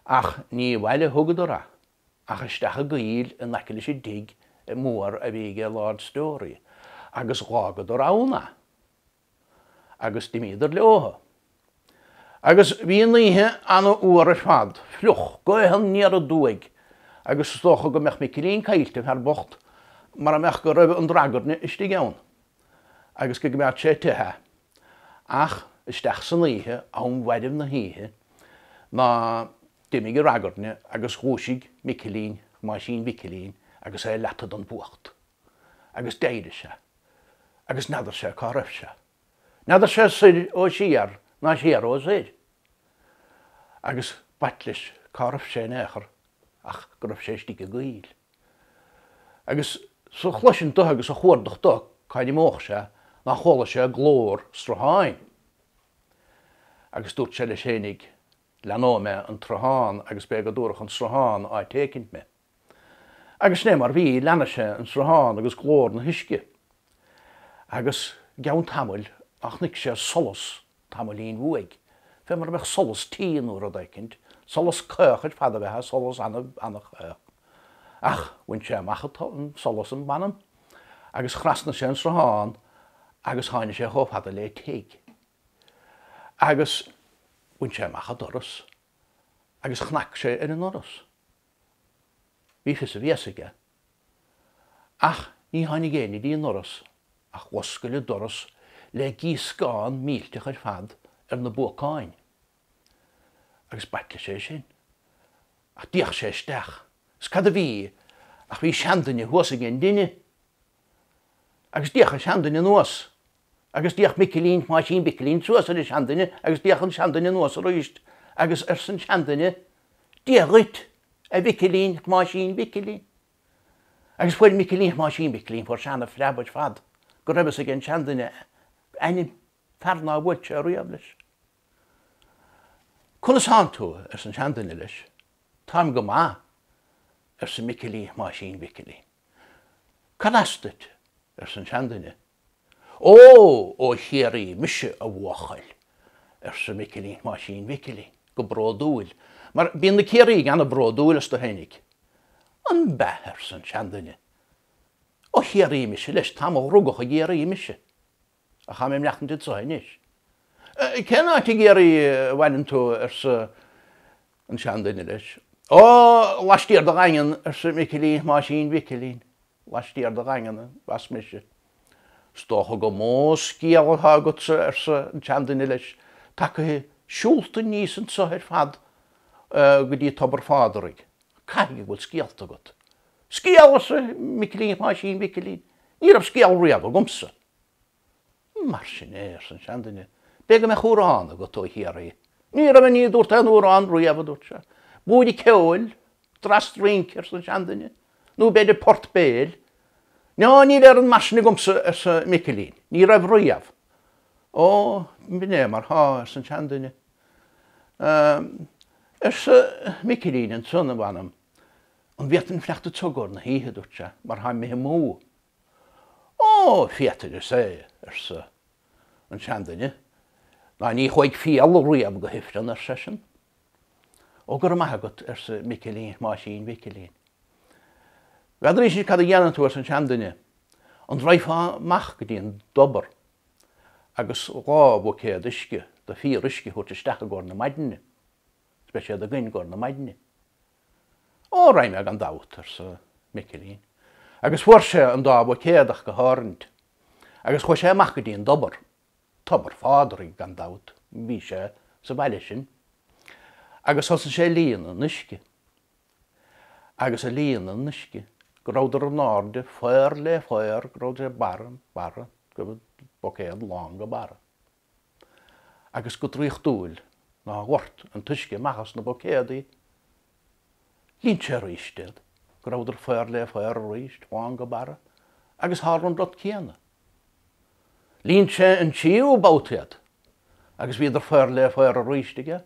Ach ní abhaile a thugadar é. ach isteach i gcoill in aice leis an dtigh mór a bhí aige Lord Storey, agus dh'fhágadar ann é, agus d'imíodar leotha. Agus bhí an oíche ana-fhuar ar fad, fliuch, gaoth aniar aduaidh, agus is dócha go mbeadh Micilín caillte, an fear bocht, mara mbeadh go raibh an ragairne istigh ann, agus go gcoimeád sé te é. Ach isteach san oíche, am mhairbh na hoíche, ná D'imigh an ragairne agus dhúisigh Micilín Thomáisín Mhicilín agus é leata den bhfuacht. Agus d'éirigh sé. Agus n'fheadar sé cá raibh sé. N'fheadar sé soir ó siar ná siar ó soir. Agus b'ait leis cá raibh sé in aon chor ach go raibh sé istigh i gcoill. Agus sa chloisint do agus sa chuardach do cá n-imeodh sé ná chuala sé glór srutháin. Agus dúirt sé leis fhéinig, Leanóidh mé an tsruthán agus b'fhéidir go dtabharfadh an sruthán áit éicint mé. Agus sin é mar bhí, leana sé an sruthán agus glór na huisce. Agus i gceann tamaill ná chonaic sé solas tamaillín uaidh, fé mar a bheadh solas tí nó rud éicint, solas caoch ar fad ab ea é, solas ana-chaoch. Ach bhain sé amach an solas m'anam agus thrasnaigh sé an sruthán agus tháinig sé chomh fada le tigh. Agus bhain sé amach an doras agus chnac sé ar an ndoras. Bhí fios a bhéasa aige. Ach ní tháinig éinne dtí an ndoras ach dh'oscail an doras le gíoscán millteach ar fad ar na buacáin. Agus b'ait leis é sin. Ach d'fhéach sé isteach. Is cad a bhí ach bhí seanduine thuas ag an dtine. Agus d'fhéach an seanduine anuas agus d'fhéach Micilín Thomáisín Mhicilín suas ar an seanduine agus d'fhéach an seanduine anuas arís agus arsa an seanduine, Dia dhuit, a Mhicilín Thomáisín Mhicilín. Agus fuair Micilín Thomáisín Mhicilín, fuair sé ana-phreab ar fad go raibh fhios ag an seanduine a ainm, fear nár bhuail sé riamh leis. Conas thánn tú? arsa an seanduine leis. Táim go maith, arsa Micilín Thomáisín Mhicilín. Cad as duit? arsa an seanduine. Ó, ó Chiarraí mise, a bhuachaill, arsa Micilín Thomáisín Mhicilín, go bródúil, mar bíonn na Ciarraígh ana-bhródúil astu fhéinig. An b'ea? arsa an seanduine. Ó Chiarraí mise leis, tá mo ghrugach i gCiarraí mise. Ach tá mé ag maireachtaint anso anois. Cén áit i gCiarraí a mhaireann tú? arsa an seanduine leis. Ó, laistiar de Dhaingean, arsa Micilín Thomáisín Mhicilín. Laistiar de Dhaingean a bheas mise. Is dócha gur mó scéal atá agatsa, arsa an seanduine leis, tagaithe siúlta aníos anso ar fad go dtí Tobar Phádraig. Caithfidh go bhfuil scéalta agat. Scéal, arsa Micilín Thomáisín Mhicilín. Ní raibh scéal riamh agamsa. Mar sin é, arsa an seanduine, b'fhéidir go mbeadh amhrán agat ó Chiarraí. Ní raibh, ní dúrt aon amhrán riamh, a dúirt sé. Búird ceoil, dreas rince, arsa an seanduine, nó b'fhéidir port béil. Ná níl aon rud mar sin agamsa, arsa Micilín, ní raibh riamh. Ó, b'in é mar thá, arsa an seanduine. Arsa Micilín ansan, a mh'anam, an bhféadfainn fanacht anso i gcomhair na hoíche, a dúirt sé, mar táim imithe amú. Ó, féadfaidh, is ea, arsa an seanduine, ná ní chuaigh fial riamh go hifreann, ar seisean. Ó, go raibh maith agat, arsa Micilín Thomáisín Mhicilín. N'fheadar anois cad a dhéanfaidh tú, arsa an seanduine, an raghfá amach go dtí an dtobar agus 2 bhuicéad uisce, de fíoruisce, a thabhairt isteach i gcomhair na maidine, is beidh siad againn i gcomhair na maidine. Ó, raghaidh mé gan dabht, arsa Micilín. Agus fuair sé an dá bhuicéad ach go háirithint. Agus chuaigh sé amach go dtí an dtobar. Tobar Phádraig, gan dabht, bhí sé sa bhaile sin. Agus thosaigh sé ag líonadh an uisce. Agus ag líonadh an uisce, go rabhadar in airde, faor le faor, go raibh sé barra, barra, go raibh an buicéad lán go barra. Agus go draíochtúil ná dhoirt an t-uisce amach as na buicéadaí. Líon sé aríst iad, go rabhadar faor le faor aríst, lán go barra, agus tharla an rud céanna. Líon sé an tríú babhta iad, agus bhíodar faor le faor aríst aige,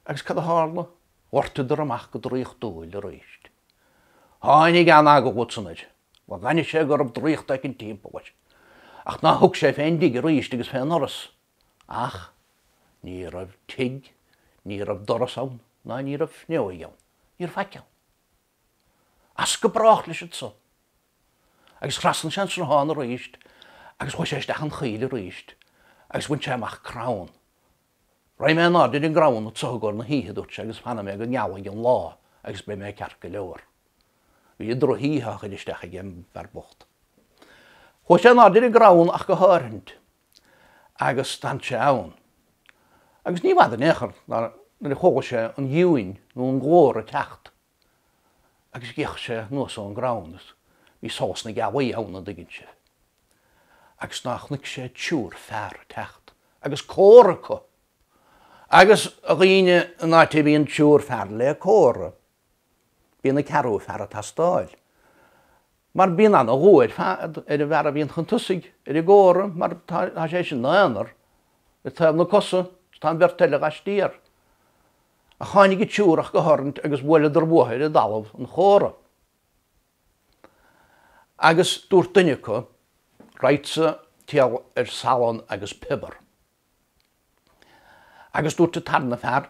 agus cad a tharla? Dhoirteadar amach go draíochtúil aríst. Tháinig an-eagla ansan air. Bhuel, d'aithnigh sé go raibh draíocht éicint timpeall air. Ach ná thug sé fén dtigh aríst agus fén ndoras. Ach ní raibh tigh, ní raibh doras ann, ná ní raibh fuinneoig ann. Ní raibh faic ann. As go brách leis anso. Agus thrasnaigh sé an sruthán aríst agus chuaigh sé isteach an choill aríst agus bhain sé amach crann. Raghaidh mé in airde ar an gcrann anso i gcomhair na hoíche, a dúirt sé, agus fanfaidh mé go ngealfaidh an lá agus beidh mé ceart go leor. Bhí drochoíche á chur isteach aige an fear bocht. Chuaigh sé in airde ar an gcrann ach go háirithint agus d'fhan sé ann. Agus ní bhfada in aon chor ná nuair a chuala sé an ghiúin nó an glór ag teacht agus d'fhéach sé anuas ón gcrann is bhí solas na gealaí ann, an dtuigeann sibh. Agus ná chonaic sé triúr fear ag teacht agus cómhra acu. Agus, a dhaoine, an áit a bhíonn triúr fear le cómhra, bíonn an ceathrú fear ag teastáil. Mar bíonn ana-dhua ar fad ar an bhfear a bhíonn chun tosaigh ar an gcómhra mar tá sé sin ina aonar ag taobh na cosa is tá an bheirt eile laistiar. Ach tháinig an triúr ach go háirithint agus bhuaileadar uathu ar an dtalamh an chómhra. Agus dúirt duine acu, Raghadsa triall ar salann agus piobar. Agus dúirt an tarna fear,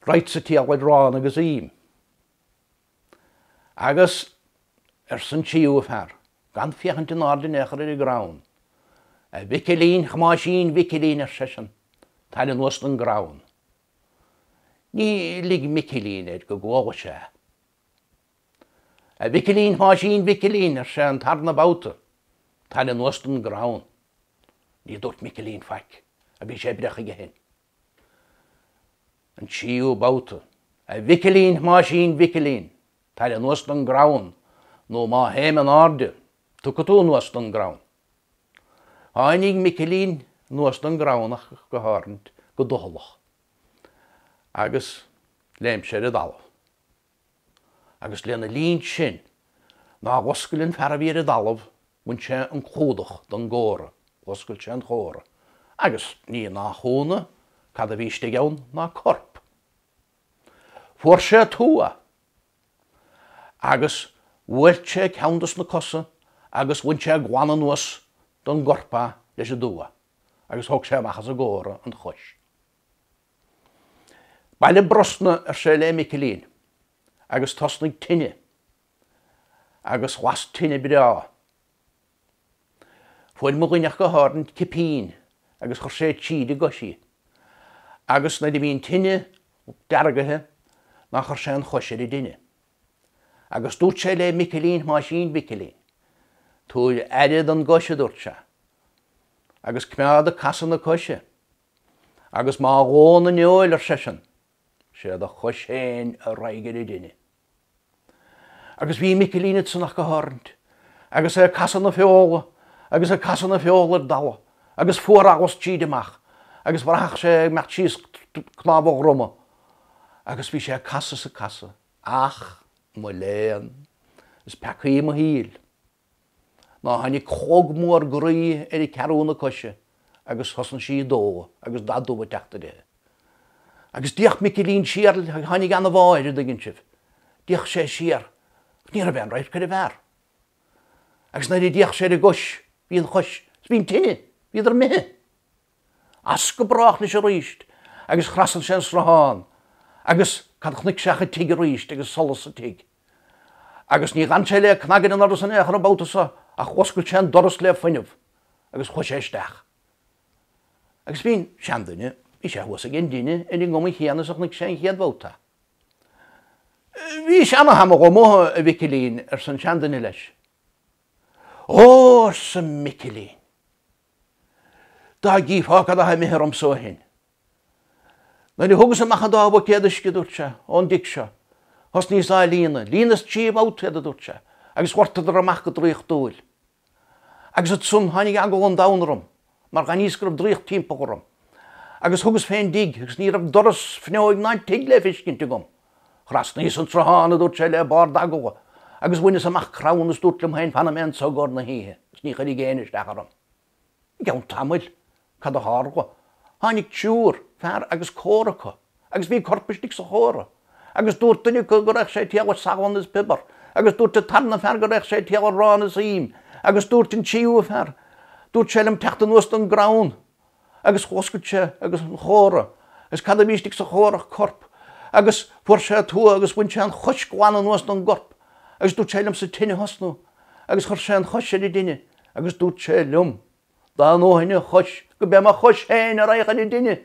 Raghadsa triall ar arán agus im. Agus, arsa an tríú fear, gan féachaint in airde in aon chor ar an gcrann, A Mhicilín Thomáisín Mhicilín, ar seisean, tar anuas don gcrann. Ní lig Micilín air go gcuala sé é. A Mhicilín Thomáisín Mhicilín, ar sé an tarna babhta, tar anuas don gcrann. Ní dúirt Micilín faic, a bhí sé ag breith chuige féin. An tríú babhta, A Mhicilín Thomáisín Mhicilín, tar anuas don gcrann, nó má théim in airde, tiocfaidh tú anuas don gcrann. Tháinig Micilín anuas don gcrann ach go háirithint, go doicheallach, agus léim sé ar an dtalamh. Agus lena linn sin, ná dh'oscail an fear a bhí ar an dtalamh, bhain sé an clúdach don gcómhra, dh'oscail sé an chómhra, agus ní nach ionadh cad a bhí istigh ann ná corp. Fuair sé tua agus bhuail sé ceann dos na cosa agus bhain sé glan anuas don gcorp é leis an dtua agus thóg sé amach as an gcómhra an chois. Bailigh brosna, ar sé le Micilín, agus tosnaigh tine agus las tine breá. Fuair mo dhuine ach go háirint cipín agus chuir sé tríd an gcois í. Agus nuair a bhí an tine deargaithe ná chuir sé an chois ar an dtine. Agus dúirt sé le Micilín Thomáisín Mhicilín, Tabhair aire don gcois, a dúirt sé, agus coimeád ag casadh na coise, agus má dhónn an fheoil, ar seisean, sé do chois féin a raghaidh ar an dtine. Agus bhí Micilín ansan ach go háirint, agus é ag casadh na feola, agus ag casadh na feola ar dalladh, agus fuarallas tríd amach, agus bhraithfeadh sé ag imeacht síos cnámh a dhroma, agus bhí sé ag casadh is ag casadh. Ach, mo léan, is peacaí mo shaoil, ná tháinig clog mór groí ar cheathrú na coise agus thosnaigh sí ag dó agus dath dubh ag teacht uirthi. Agus d'fhéach Micilín siar, tháinig an-bhá air, an dtuigeann sibh. D'fhéach sé siar, ach ní raibh aon radharc ar an bhfear. Agus nuair a d'fhéach sé ar an gcois, bhí an chois, bhí an tine, bhíodar imithe. As go brách leis aríst agus thrasnaigh sé an sruthán agus cad chonaic sé ach an tigh aríst agus solas sa tigh. Agus ní dh'fhan sé le cnag ar an ndoras in aon chor an babhta so ach dh'oscail sé an doras le fuinneamh agus chuaigh sé isteach. Agus bhí an seanduine, bhí sé thuas ag an dtine ar an gcuma chéanna is a chonaic sé an chéad bhabhta. Bhís ana-thamall amuigh, a Mhicilín, arsa an seanduine leis. Ó, arsa Micilín. Dá gcífeá cad atá imithe ormsa ó shin. Nuair a thugas amach an dá bhuicéad uisce, a dúirt sé, ón dtigh seo, thosnaíos á líonadh. Líonas trí bhabhta iad, a dúirt sé, agus dhoirteadar amach go draíochtúil. Agus ansan tháinig eagla an domhain orm, mar dh'aithníos go raibh draíocht timpeall orm. Agus thugas fén dtigh, agus ní raibh doras, fuinneoig ná tigh le feiscint agam. Thrasnaíos an sruthán, a dúirt sé le barr d'eagla, agus bhaineas amach crann is dúrt liom féin fanfaidh mé anso i gcomhair na hoíche agus ní chuirfidh éinne isteach orm. I gceann tamaill, cad a tharla? Tháinig triúr fear agus córa acu, agus bhí corp istigh sa chóra. Agus dúirt duine acu go raghadh sé ag triall ar salann is piobar, agus dúirt an tarna fear go raghadh sé ag triall ar arán is im, agus dúirt an tríú fear, dúirt sé liom teacht anuas don gcrann, Agus dh'oscail sé agus an chóra, agus cad a bhí istigh sa chóra ach corp, agus fuair sé tua agus bhain sé an chois glan anuas don gcorp, agus dúirt sé liomsa tine a thosnú, agus chuir sé an chois ar an dtine, agus dúirt sé liom, dá ndófainn an chois, go b'é mo chois féin a raghadh ar an dtine.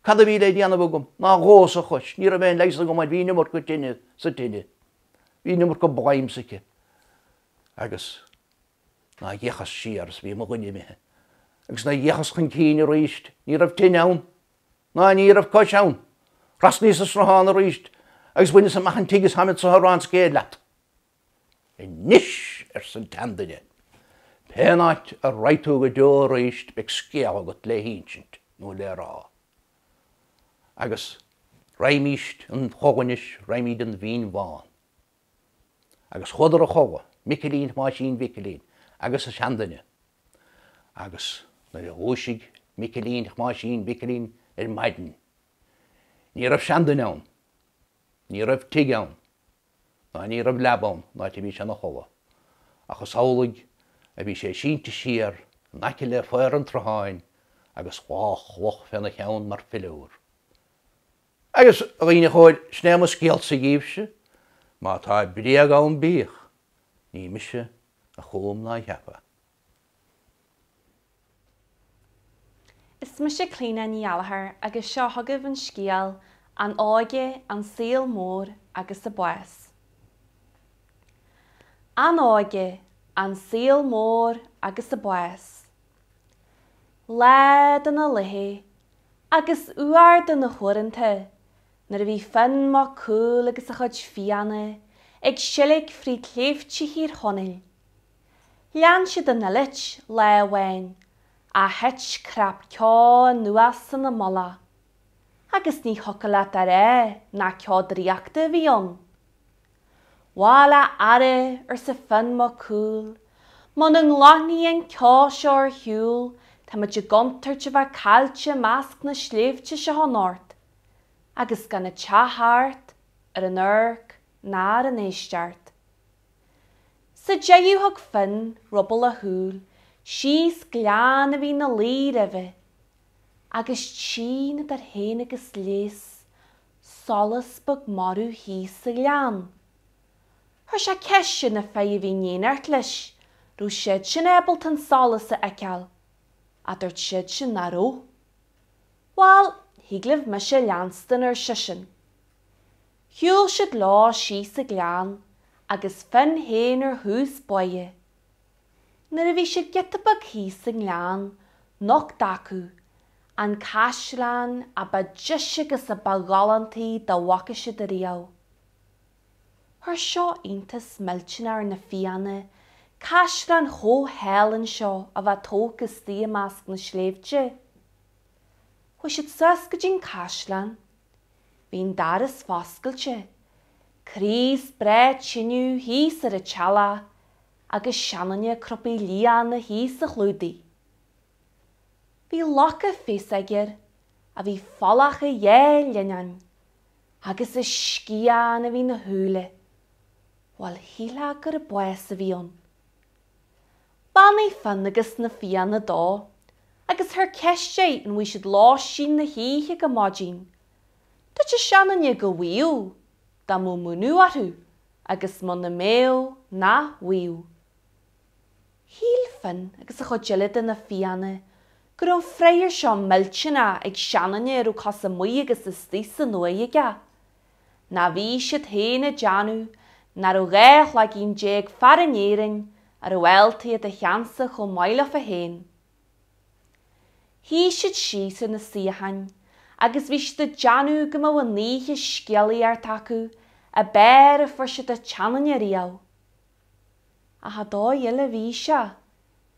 Cad a bhí le déanamh agam ná dhóas an chois, ní raibh aon leigheas agam air, bhí an iomarca tine sa tine, bhí an iomarca bladhm aici, agus. Ná d'fhéachas siar is bhí mo dhuine imithe, agus nuair a d'fhéachas chun cinn aríst ní raibh tine ann, ná ní raibh cois ann. Thrasnaíos an sruthán aríst agus bhaineas amach an tigh is táim anso ag rá an scéil leat. Anois, arsa an tseanduine, pén áit a raghaidh tú go deo aríst beidh scéal agat le hinsint nó le rá. Agus raghaimíst a chodladh anois, raghaimíd an Mhín Bhán. Agus chuadar a chodladh, Micilín Thomáisín Mhicilín agus an seanduine. Agus nuair a dhúisigh Micilín Thomáisín Mhicilín ar maidin, ní raibh seanduine ann, ní raibh tigh ann, ná ní raibh leaba ann an áit a bhí sé ina chodladh, ach is amhlaidh a bhí sé sínte siar in aice le faobhar an tsrutháin agus dhá chloch féna cheann mar philiúr. Agus, a dhaoine chóir, sin é mo scéalsa dhíbhse, má tá bréag ann bíodh, ní mise a chum ná a cheap é. Is mise Clíona Ní Ghallachair agus seo chugaibh an scéal An Óige, an Saol Mór agus a Bás. An Óige, an Saol Mór agus a Bás. Lá de na laethe agus uair de na huaireanta nuair a bhí Fionn Mac Cumhaill agus a chuid Fianna ag seilg fríd shléibhte Thír Chonaill. Lean siad an fhuilit lá amháin ach thit crap ceo anuas ina mullach, agus ní thiocfadh leat a rá nach ceo draíochta a bhí ann. Bhail a fheara, arsa Fionn Mac Cumhaill, muna nglanfaidh an ceo seo ar shiúl táimid i gcontúirt a bheith caillte i measc na sléibhte seo anocht, agus gan an teach thart ar an amharc ná ar an éisteacht. Sa deireadh thug Fionn ruball a shúl síos gleann a bhí ina luí roimhe, agus tchíonn idir féin agus Lios solas beag marbh thíos sa ghleann. Chuir sé ceist ar na fir a bhí in éineacht leis. Raibh siad sin ábalta an solas a fheiceáil? Ach dúirt siad sin nach raibh. Bhal, thig libh mise a leanstan, ar seisean. Shiúil siad leo síos an gleann agus Finn féin ar thús báire. Nuair a bhí siad giota beag thíos sa ngleann, nocht acu an caisleán a ba deise agus a ba ghalántaí dá bhfaca siad ariamh. Chuir seo iontas millteanach ar na Fianna, caisleán chomh hálainn seo a bheith tógtha istigh i measc na sléibhte. Chuaigh siad suas go dtí an caisleán. Bhí an doras foscailte, craos breá tineadh thíos ar an teallach agus seanduine ag crupaigh liánna thíos a chlúdaigh. Bhí lacha féasóige air a bhí folach a dhá leannáin agus is scian a bhí 'na shúile, bhuel shílfeá gurb bás a bhí ann. Bheannaigh Fionn agus na Fianna dó agus chuir ceist air an bhfuigh siad lóistín na hoíche go maidin. Dúirt an seanduine go bhfuigheadh, dá mbeadh múineadh orthu, agus muna mbeadh, nach bhfuigheadh. Shíl Fionn agus an chuid eile de na Fianna go raibh an freaghar seo millteanach ag seanduine a raibh cosa amuigh agus istigh san uaigh aige. Ná bhí siad féin ag déanamh nach raibh 12 chlaigín fear in Éirinn a raibh áltaithe de cheannsa chomh maith leofa féin. Shuigh siad síos ar na suíocháin agus bhí siad ag déanamh go mbeadh an oíche scéalaíochta acu ab fhearr a fuair siad an tseanduine riamh. Ach an dóigh eile a bhí sé,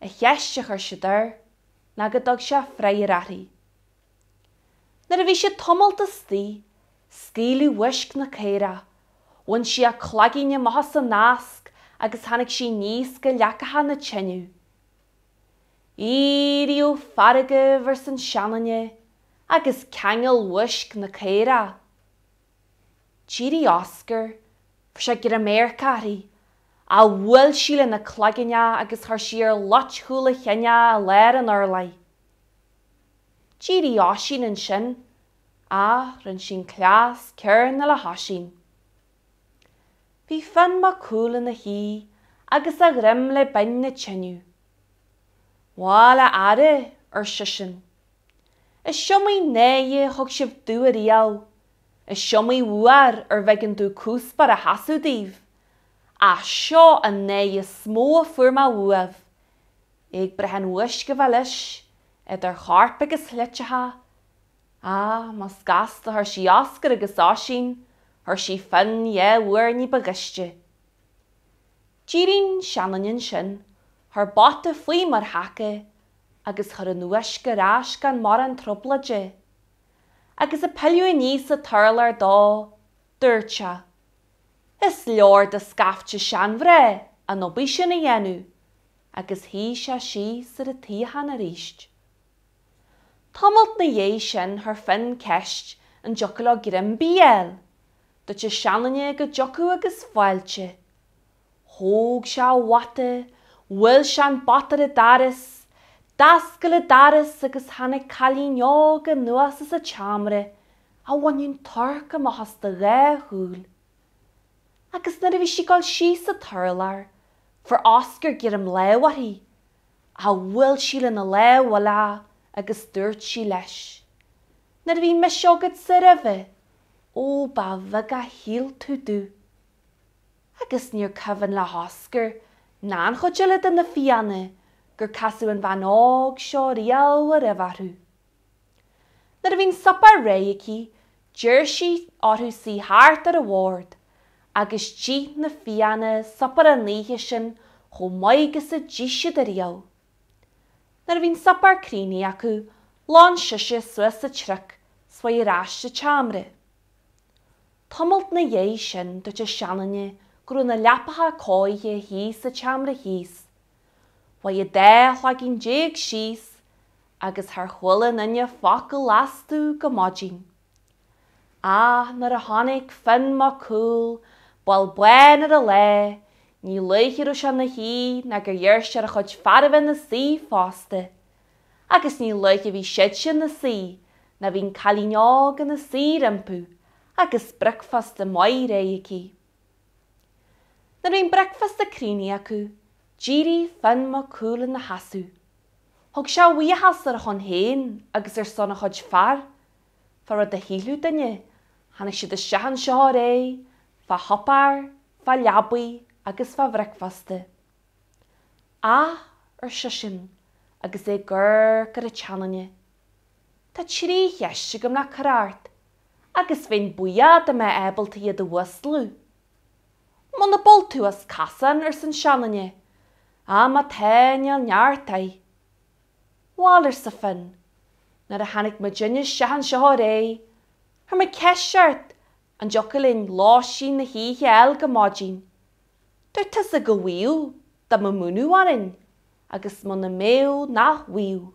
an cheist a chuir siad air ná go dtug sé freaghar uirthi. Nuair a bhí siad tamalt istigh, scaoileadh uaisc na caorach, bhain sí a cloigín amach as an nasc agus tháinig sí aníos go leacacha na tineadh. Éirí ó fearg agaibh, arsa an seanduine, agus ceangail uaisc na caorach. D'éirigh Oscar, fuair sé greim adhairc uirthi, ach bhuail sí lena cloigeann é agus chuir sí ar loit chúl a chinn é i lár an urláir. D'éirigh Oisín ansin, ach rinne sí an cleas céarna le hOisín. Bhí Fionn Mac Cumhaill ina shuí agus a dhroim le binn na tineadh. Bhail a fheara, ar seisean, is iomaí náire a thug sibh domh ariamh, Is iomaí uair ar bh'éigean domh cúspóir a sheasamh daoibh, ach seo an náire is mó a fuair mé uaibh, é ag breith an uaisc a bheith leis, idir chorp agus shliteacha, Á, más gasta a chuir sí Oscar agus Oisín, chuir sí Fionn dhá uair ní ba ghaiste. D'éirigh an seanduine ansin, chuir bata faoi mar thaca agus chuir an uaisc ar ais gan mórán trioblóide. Agus ag pilleadh aníos an t-urlár dó, dúirt sé, Is leor do scaifte seanmhná an obair sin a dhéanamh, agus shuigh sé síos ar an tsuíochán arís. Tamalt 'na dhiaidh sin chuir Fionn ceist an dtiocfadh leo greim bídh a fháil. Dúirt an seanduine go dtiocfadh agus fáilte. Thóg sé a bhata, bhuail sé an bata ar an doras, d'oscail an doras agus tháinig cailín óg anuas as an tseomra a bhainfeadh an t-amharc amach as do dhá shúil. Agus nuair a bhí sí ag dul síos an t-urlár, fuair Oscar greim lámh uirthi, ach bhuail sí lena lámh eile é agus dúirt sí leis, Nuair a bhí mise agatsa roimhe, ó ba bheag a shíl tú domh. Agus níor cuimhin le hOscar ná an chuid eile de na Fianna gur casadh an bhean óg seo riamh ariamh orthu. Nuair a bhí an suipéar réidh aici d'iarr sí orthu suí thart ar an bhord agus d'ith na Fianna suipéar an oíche sin chomh maith agus a d'ith siad ariamh. Nuair a bhí an suipéar críochnaithe acu lon sise suas sa truic 's chuaigh ar ais sa tseomra. Tamalt 'na dhiaidh sin dúirt an seanduine go raibh na leapacha cóirithe thíos sa tseomra thíos. Chuaigh an dá chloigín déag síos agus char chuala aon duine focal astu go maidin. Ach nuair a chonaic Fionn Mac Cumhaill bail bán ar an lá, ní luaithe a raibh sé ina shuí ná gur iarr sé ar a chuid fear a bheith ina suí fosta. Agus ní luaithe a bhí siadsan ina suí ná bhí an cailín óg ina suí rompu agus bricfeasta maith réidh aici. Nuair a bhí an bricfeasta críochnaithe acu, D'éirigh Fionn Mac Cumhaill ina sheasamh. Thug sé a bhuíochas ar a shon féin agus ar son a chuid fear, fá rud a shílfeadh duine, tháinig siad isteach anseo aréir fá shuipéar, fá leabaidh agus fá bhricfeasta. Ach, ar seisean agus é ag amharc ar an tseanduine, tá trí cheist agam le cur ort agus bheinn buíoch dá mbeifeá ábalta iad a fhuascladh. Muna bhfuil tú as casán, arsa an seanduine, á má tá, níl neart air. Bhal, arsa Fionn, nuair a tháinig muidinne isteach anseo aréir, chuir mé ceist ort an dtiocfadh linn lóistín na hoíche a fháil go maidin. Dúirt tusa go bhfaigheadh, dá mbeadh múineadh orainn, agus muna mbeadh nach bhfaigheadh.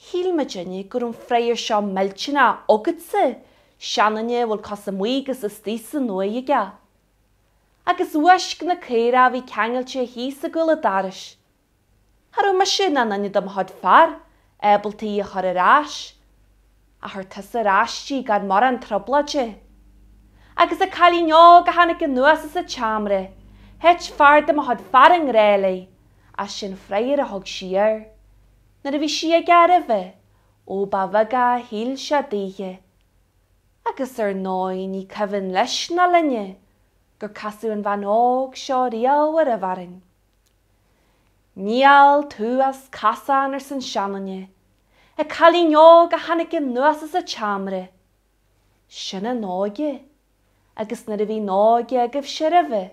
Shíl muidinne go raibh an fraoch seo millteanach agatsa, seanduine a bhfuil cosa amuigh agus istigh san uaigh aige. Agus uaisc na caorach a bhí ceangailte thíos ag gúl an dorais. Cha raibh mise ná duine de mo chuid fear ábalta í a chur ar ais, ach chuir tusa ar ais í gan mórán trioblóide. Agus an cailín óg a tháinig anuas as an tseomra, thit fear de mo chuid fear i ngrá léi, ach sé'n fraoch a thug sí air. Nuair a bhí sí aige roimhe, ó ba bheag a shíl sé daoithe. Agus ar ndóigh ní cuimhin leis ná linne gur casadh an bhean óg seo riamh ariamh orainn. Níl tú as casán arsa an seanduine, an cailín óg a tháinig anuas as an tseomra. Sin an óige, agus nuair a bhí an óige agaibhse roimhe,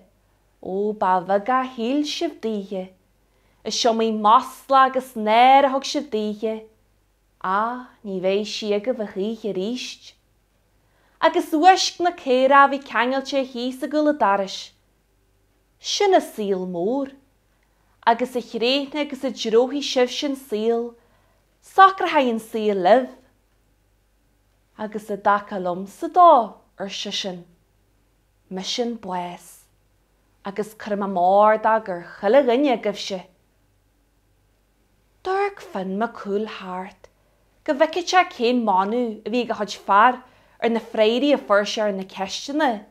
ó ba bheag a shíl sibh daoithe. Is iomaí masla agus náire a thug sibh daoithe, ach ní bheidh sí agaibh a choíche aríst. Agus uaisc na caorach a bhí ceangailte thíos ag gúl an dorais. Sin an saol mór. Agus a thréithne agus a dtreabhfaidh sibhse an saol, socróidh an saol libh. Agus i dtaca liomsa dó, ar seisean, mise an bás. agus cuirfidh mé m'ordóg ar chuile dhuine agaibhse. D'amharc Fionn Mac Cumhaill thart go bhfeicfeadh sé cén machnamh a bhí ag a chuid fear ar na freagraí a fuair sé ar na ceisteanna.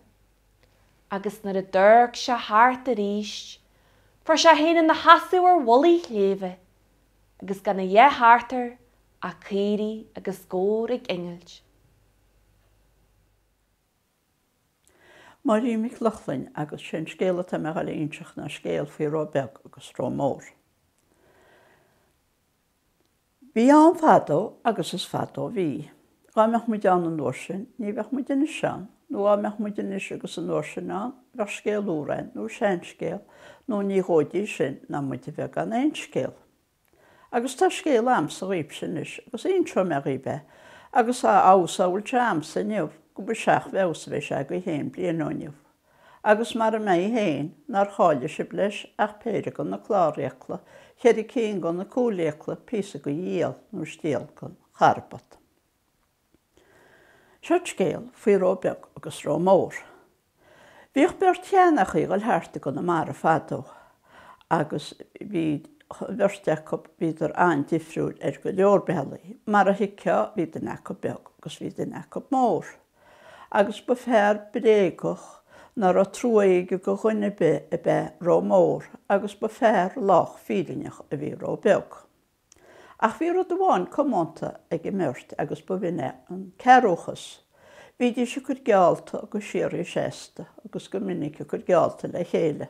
Agus nuair a d'amharc sé thart arís, fuair sé féin ina sheasamh ar mhullaigh shléibhe agus gan a dhath thart air ach caoirigh agus gabhair ag innilt. Máirín Mhic Lochlainn agus sé an scéal atá mé a ghoil a inseacht ná scéal faoi Ró Beag agus Ró Mór. Bhí ann fadó agus is fadó a bhí. Dhá mbeadh muid ann an uair sin, ní bheadh muid anois ann, nó dhá mbeadh muid anois agus an uair sin ann, bheadh scéal úr a'inn, nó seanscéal, nó ní dhóidí sin ná muid a bheith gan aon scéal. Agus tá scéal a'msa dhaoibhse anois, agus inseoidh mé dhaoibh é, agus a fheabhas a bhfuil sé a'msa inniu, go mba seach bhfeabhas a bheidh sé agaibh féin bliain ó inniu. Agus mara mbeidh féin, nár cháiligh sibh leis ach péire go na clárfhiacla, cheithre cinn go na cúlfhiacla, píosa go dhiall nó stiall gon charbat. Seod scéal faoi Ró Beag agus Ró Mór. Bhíodh beirt sheanfhachaí ag dul thart i gConamara fadó agus bhí an bheirt acu, bhíodar an-difriúil ar go leor bealaí. Mar a thuigfeá, bhí duine acu beag agus bhí duine acu mór. Agus ba fear bréagach ná raibh trua aige go dhuine ar bith ab ea Ró Mór agus ba fear lách fírinneach a bhí Ró Beag. Ach bhí rud amháin comónta ag an mbeirt agus ba bh'in é an ceathrúchas. Bhídís ag cur geallta go síoraí seasta agus go minic ag cur geallta le chéile.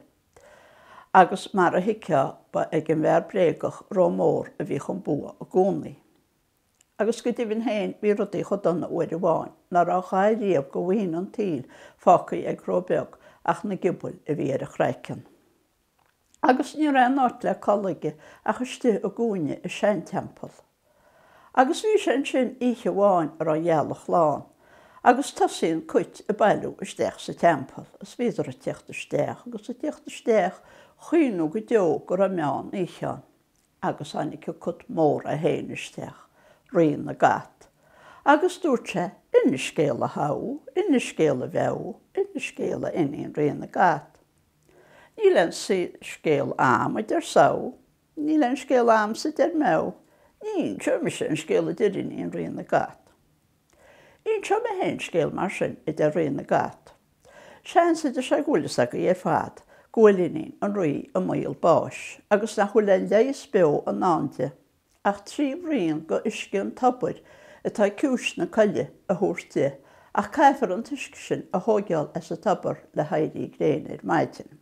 Agus mar a thuigfeá ba ag an bhfear bréagach Ró Mór a bhíodh an bua i gcónaí. Agus go deimhin féin bhí rudaí chomh dona uair amháin ná raibh a dhath riamh go mhaoin an tsaoil fágtha ag Ró Beag ach na giobail a bhí ar a chraiceann. Agus ní raibh aon áit le codladh aige ach istigh i gcúinne i seanteampall. Agus bhí sé ansin oíche amháin a raibh an ghealach lán, agus tosaíonn cait ag bailiú isteach sa teampall, is bhíodar ag tíocht isteach agus ag tíocht isteach, chaoin nó go deo go raibh meán oíche ann. Agus tháinig an cat mór é féin isteach, rí na gcat, agus dúirt sé, Inis scéal a Shadhbh, inis scéal a Mheabh, inis scéal a iníon rí na gcat. Níl aon scéal a'am, a deir Sadhbh. Níl aon scéal a'amsa, a deir Meabh. Ní inseoidh mise aon scéal, a deir iníon Rí na gCat. Inseoidh mé féin scéal mar sin, a deir Rí na gCat. Seans, a deir sé, go bhfuil fhios agaibh ar fad. go bhfuil iníon an Rí i mbaol báis agus nach bhfuil aon leigheas beo i ndán di ach 3 bhraon go uisce an tobair atá ag ciumhais na coille a thabhairt di ach caithfear an t-uisce sin a thóigeáil as an tobar le héirí gréine ar maidin.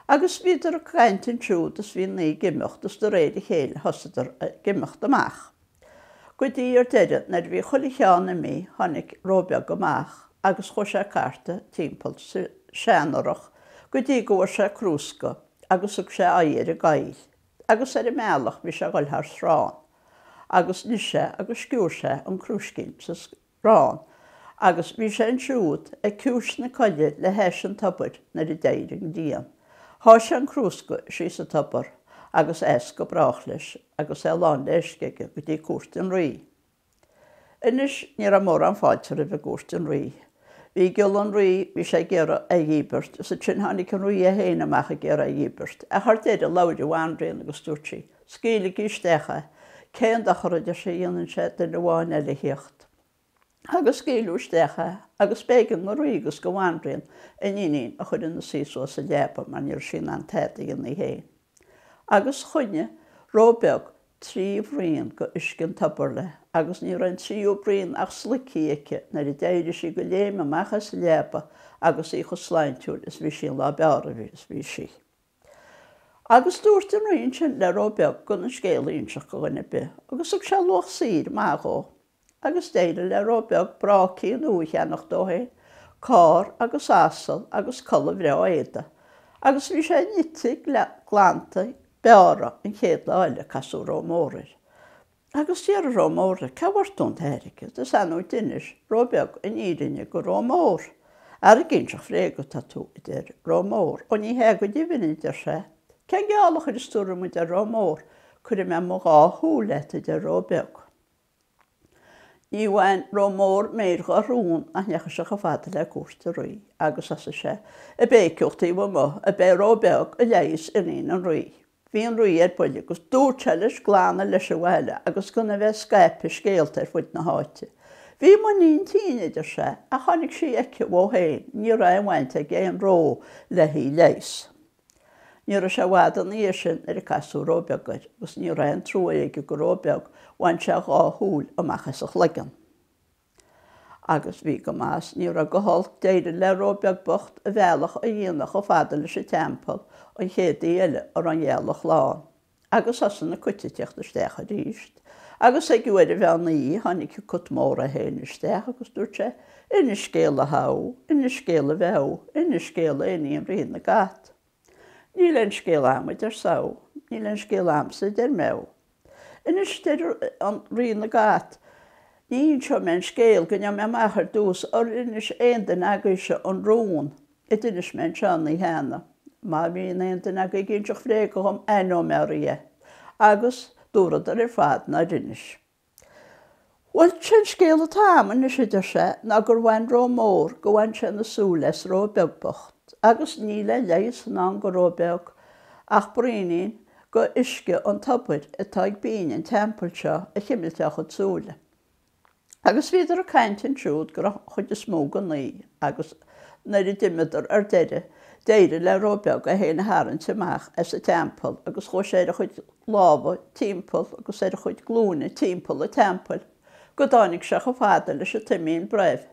Agus bhíodar ag caint ansiúd is bhí an oíche ag imeacht is de réir a chéile thosaíodar ag imeacht amach. Go dtí ar deireadh nuair a bhí chuile cheann imithe tháinig Róbheag amach agus chuaigh sé ag cartadh timpeall sa seanfhothrach go dtí go bhfuair sé crúsca agus thug sé aghaidh ar an gcoill agus ar an mbealach bhí sé a dhul thar srán agus nigh sé agus sciúr sé an crúiscín sa srán agus bhí sé ansiúd ag ciumhais na coille le hais an tobair nuair a d'éirigh an ghrian. Sháigh sé an crúsca síos sa tobar agus as go brách leis agus é lán le uisce aige go dtí cúirt an Rí. Anois ní raibh mórán fáilte roimh i gcúirt an Rí. Bhí giolla an Rí, bhí sé ag iarraidh é a dhíbirt, is ansin tháinig an Rí é féin amach ag iarraidh é a dhíbirt, ach ar deireadh labhair an bhanríon agus dúirt sí, Scaoiligí isteach é. Cén dochar, a deir sí, a dhéanann sé duine amháin eile a thíocht. Agus scaoileadh isteach é, agus b'éigean don rí agus don bhanríon a n-iníon a chur ina suí suas sa leaba mar ní raibh sí in ann tada a dhéanamh í féin. Agus choinnigh Róbheag 3 bhraon go uisce an tobair léi, agus ní raibh an tríú braon ach sloigthe aici nuair a d'éirigh sí de léim amach as an leaba agus í chomh sláintiúil is bhí sí an lá b'fhearr is bhí sí. Agus dúirt an rí ansin le Róbheag gan an scéal a inseacht go dhuine ar bith, agus thug sé luach saothair maith dhó. Agus d'éirigh le Róbheag brácaí nua a cheannach dó féin, carr agus asal agus culaith bhreá éadaigh. Agus bhí sé nite glanta bearrtha an chéad lá eile a casadh Ró Mór air. Agus d'fhiafraigh Ró Mór de, Cá bhfuair tú an t-airgead? Is ar ndóigh d'inis Ró Beag an fhírinne go Ró Mór. Ara ag inseacht bhréaga atá tú, a deir Ró Mór. Ó ní hea go deimhin, a deir sé. Cén geall a chuireas tú orm, a deir Ró Mór. Cuirfidh mé mo dhá shúil leat, a deir Ró Beag. Ní bhain Ró Mór méir dhá rún nach ndeachaigh sé chomh fada le cúirt an Rí agus thosaigh sé ag béiceadh taobh amuigh ab é Ró Beag a leigheas iníon an Rí. Bhí an Rí ar buile agus dúirt sé leis glanadh leis abhaile agus gan a bheith ag scaipeadh scéalta ar fud na háite. Bhí m'iníon tinn, a deir sé, ach tháinig sí aici uó féin, ní raibh aon bhaint ag aon ró léi leigheas. Ní raibh sé i bhfad ina dhiaidh sin nuair a casadh Ró Beag air agus ní raibh aon trua aige go Ró Beag, bhain sé a dhá shúil amach as a chloigeann. Agus bhí go maith is ní raibh go holc, d'éirigh le Ró Beag bocht a bhealach a dhéanamh chomh fada leis an teampall an chéad oíche eile a raibh an ghealach lán. Agus thosaigh na cait ag tíocht isteach arís. Agus ag uair an mheán oíche tháinig an cat mór é féin isteach agus dúirt sé, Inis scéal a shamh, inis scéal a bheadh, inis scéal a iníon Rí na gCat. Níl aon scéal a'm, a deir Samh. Níl aon scéal a'msa, a deir Meabh. Anois, deir an Rí na gCat, ní inseoidh mé an scéal go ngeobhaidh mé amach ar dtús ar inis aon duine agaibhse an rún a d'inis mé anseo an oíche cheana. Má bhíonn aon duine agaibh ag inseacht bhréige dhom, aithneoidh mé oraibh é. Agus dúradar ar fad nár inis. Bhuel, sé'n scéal atá a'm anois, a deir sé, ná gur bhain Ró Mór, go bhain sé na súile as Ró Beag bocht, agus níl aon leigheas i ndán go Ró Beag ach braoinín go uisce an tobair atá ag binn an teampaill seo a chimilt dá chuid súile. Agus bhíodar ag caint ansiúd go raibh an chuid is mó den oíche agus nuair a d'imíodar ar deireadh, d'éirigh le Ró Beag é féin a tharraingt amach as an teampall agus chuaigh sé ar a chuid lámha timpeall agus ar a chuid glúine timpeall an teampaill go dtáinig sé chomh fada leis an taimín broimh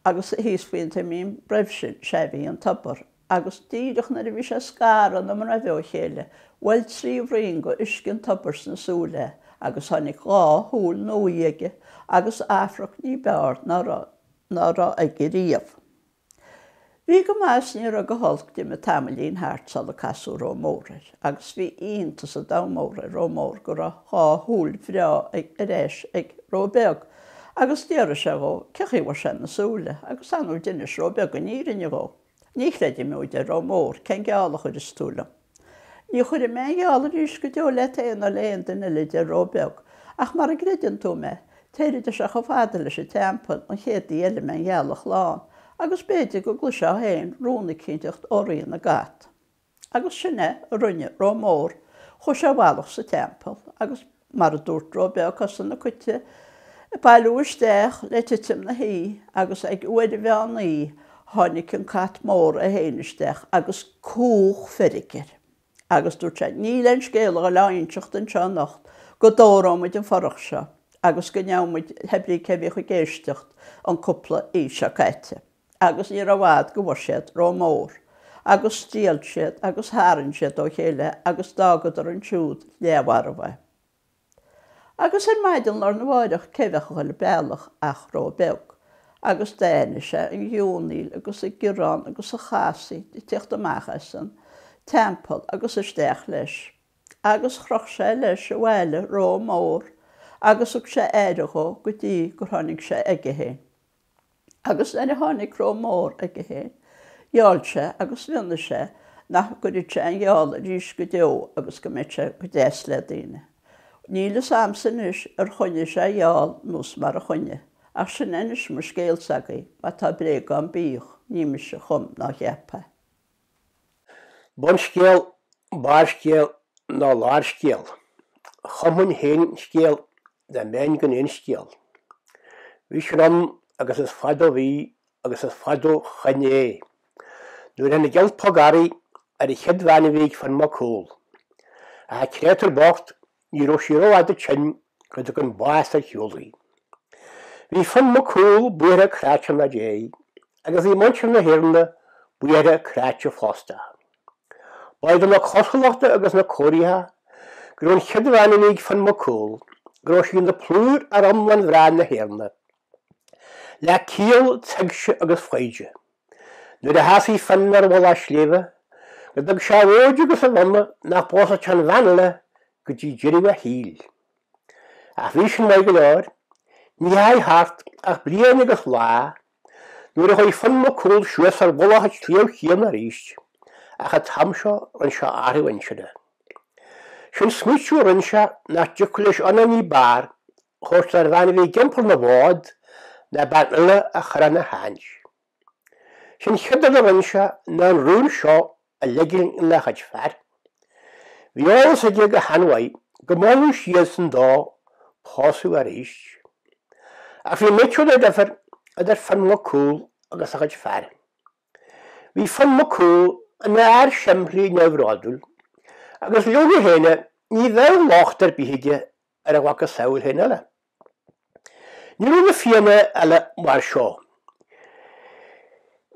agus thíos faoin taimín broimh sin sea bhí an tobar agus díreach nuair a bhí sé ag scaradh na mbroimhe ó chéile bhuail trí bhraon go uisce an tobair sna súile é agus tháinig dhá shúil nuaí aige agus amharc ní b'fhearr ná raibh aige riamh. Bhí go maith is ní raibh go holc, d'imigh tamaillín thart sula casadh Ró Mór air, agus bhí iontas an domhain mhóir ar Ró Mór go raibh dhá shúil bhreá ar ais ag Ró Beag, agus d'fhiafraigh sé dhó cé chaoi a bhfuair sé na súile, agus ar ndóigh d'inis Ró Beag an fhírinne dhó. Ní chreidim thú, a deir Ró Mór, cén geall a chuireas tú liom? Ní chuirfidh mé aon gheall arís go deo leat féin ná le aon duine eile, a deir Ró Beag, ach mara gcreideann tú mé, téir a deir sé chomh fada leis an teampall an chéad oíche eile a mbeidh an ghealach lán, agus b'fhéidir go gcloisfeá féin rún eicínteacht ó Rí na gCat. Agus sin é a rinne Ró Mór, chuaigh sé i bhfalach sa teampall, agus Mar a dúirt Ró Beag thosaigh na cait ag bailiú isteach le titim na hoíche agus ag uair an mheán oíche. Tháinig an cat mór é féin isteach agus cuach feirge air agus dúirt sé, Níl aon scéal a ghoil á inseacht anseo anocht go dtóróidh muid an forrach seo agus go ndeabhaidh muid hé brí cé bhíodh ag éisteacht an cúpla oíche seo caite. Agus ní raibh i bhfad go bhfuair siad Ró Mór agus thriail siad agus tharraing siad ó chéile agus d'fhágadar ansiúd leathmharbh é. Agus ar maidin lá arna mháireach cé bheadh a ghoil an bealach ach Ró Beag, agus d'aithnigh sé an gheonaíl agus an giorrán agus an chasaoid ag tíocht amach as an teampall agus isteach leis. Agus chroch sé leis abhaile Ró Mór agus thug sé aire dhó go dtí gur tháinig sé aige féin. Agus nuair a tháinig Ró Mór aige féin, gheall sé agus mhionnaigh sé nach gcuirfeadh sé aon gheall arís go deo agus go mbeadh sé go deas le daoine. Níl fhios a'msa anois ar choinnigh sé a gheall nó 's mara choinnigh, ach sin é anois mo scéal s'agaibh, má tá bréag ann bíodh, ní mise a chum ná a cheap é. Bunscéal, barrscéal ná lárscéal. Chumfainn féin scéal dá mbeinn gan aon scéal. Bhí sin ann agus is fadó a bhí agus is fadó shoin é. Nuair a tháinig ulpóg earraigh ar an chéad bhean a bhí ag Fionn Mac Cumhaill. Ach an créatúr bocht ní raibh sí rófhada tinn go dtug an bás ar shiúl í. Bhí Fionn Mac Cumhaill buartha cráite ina diaidh agus bhí muintir na hÉireann buartha cráite fosta. Ba de na cosúlachta agus na comhartha go raibh an chéad bhean a bhí ag Fionn Mac Cumhaill, go raibh sí ina plúr ar iomlán mhná na hÉireann, le ciall, tuigse agus foighde. Nuair a sheasaigh Fionn ar mhullach sléibhe, go dtug sé a mhóid agus a mhionna nach bpósfadh sé aon bhean eile go dtí deireadh a shaoil. Ach bhí sin maith go leor, ní dheachaigh thart ach bliain agus lá nuair a chuaigh Fionn Mac Cumhaill suas ar mhullach an tsléibhe chéanna arís, ach an t-am seo rinne sé athrú intinne. Sé'n smaoitiú a rinne sé nach dtiocfadh leis ionadh ní b'fhearr a thabhairt don bhean a bhí ag iompar na bhfód ná bean eile a chur ina shaint. Sé'n chéad rud a rinne sé ná an rún seo a ligean ina chuid fear. Bhí eolas aige go han-mhaith go molfadh siadsan dó pósadh arís. Ach bhí millteach de dhifear idir Fionn Mac Cumhaill agus a chuid fear. Bhí Fionn Mac Cumhaill ina fhear simplí neamhbhródúil agus leoga féin ní bheadh locht ar bith aige ar a mhacasamhail féin eile. Ní raibh na Fianna eile mar seo.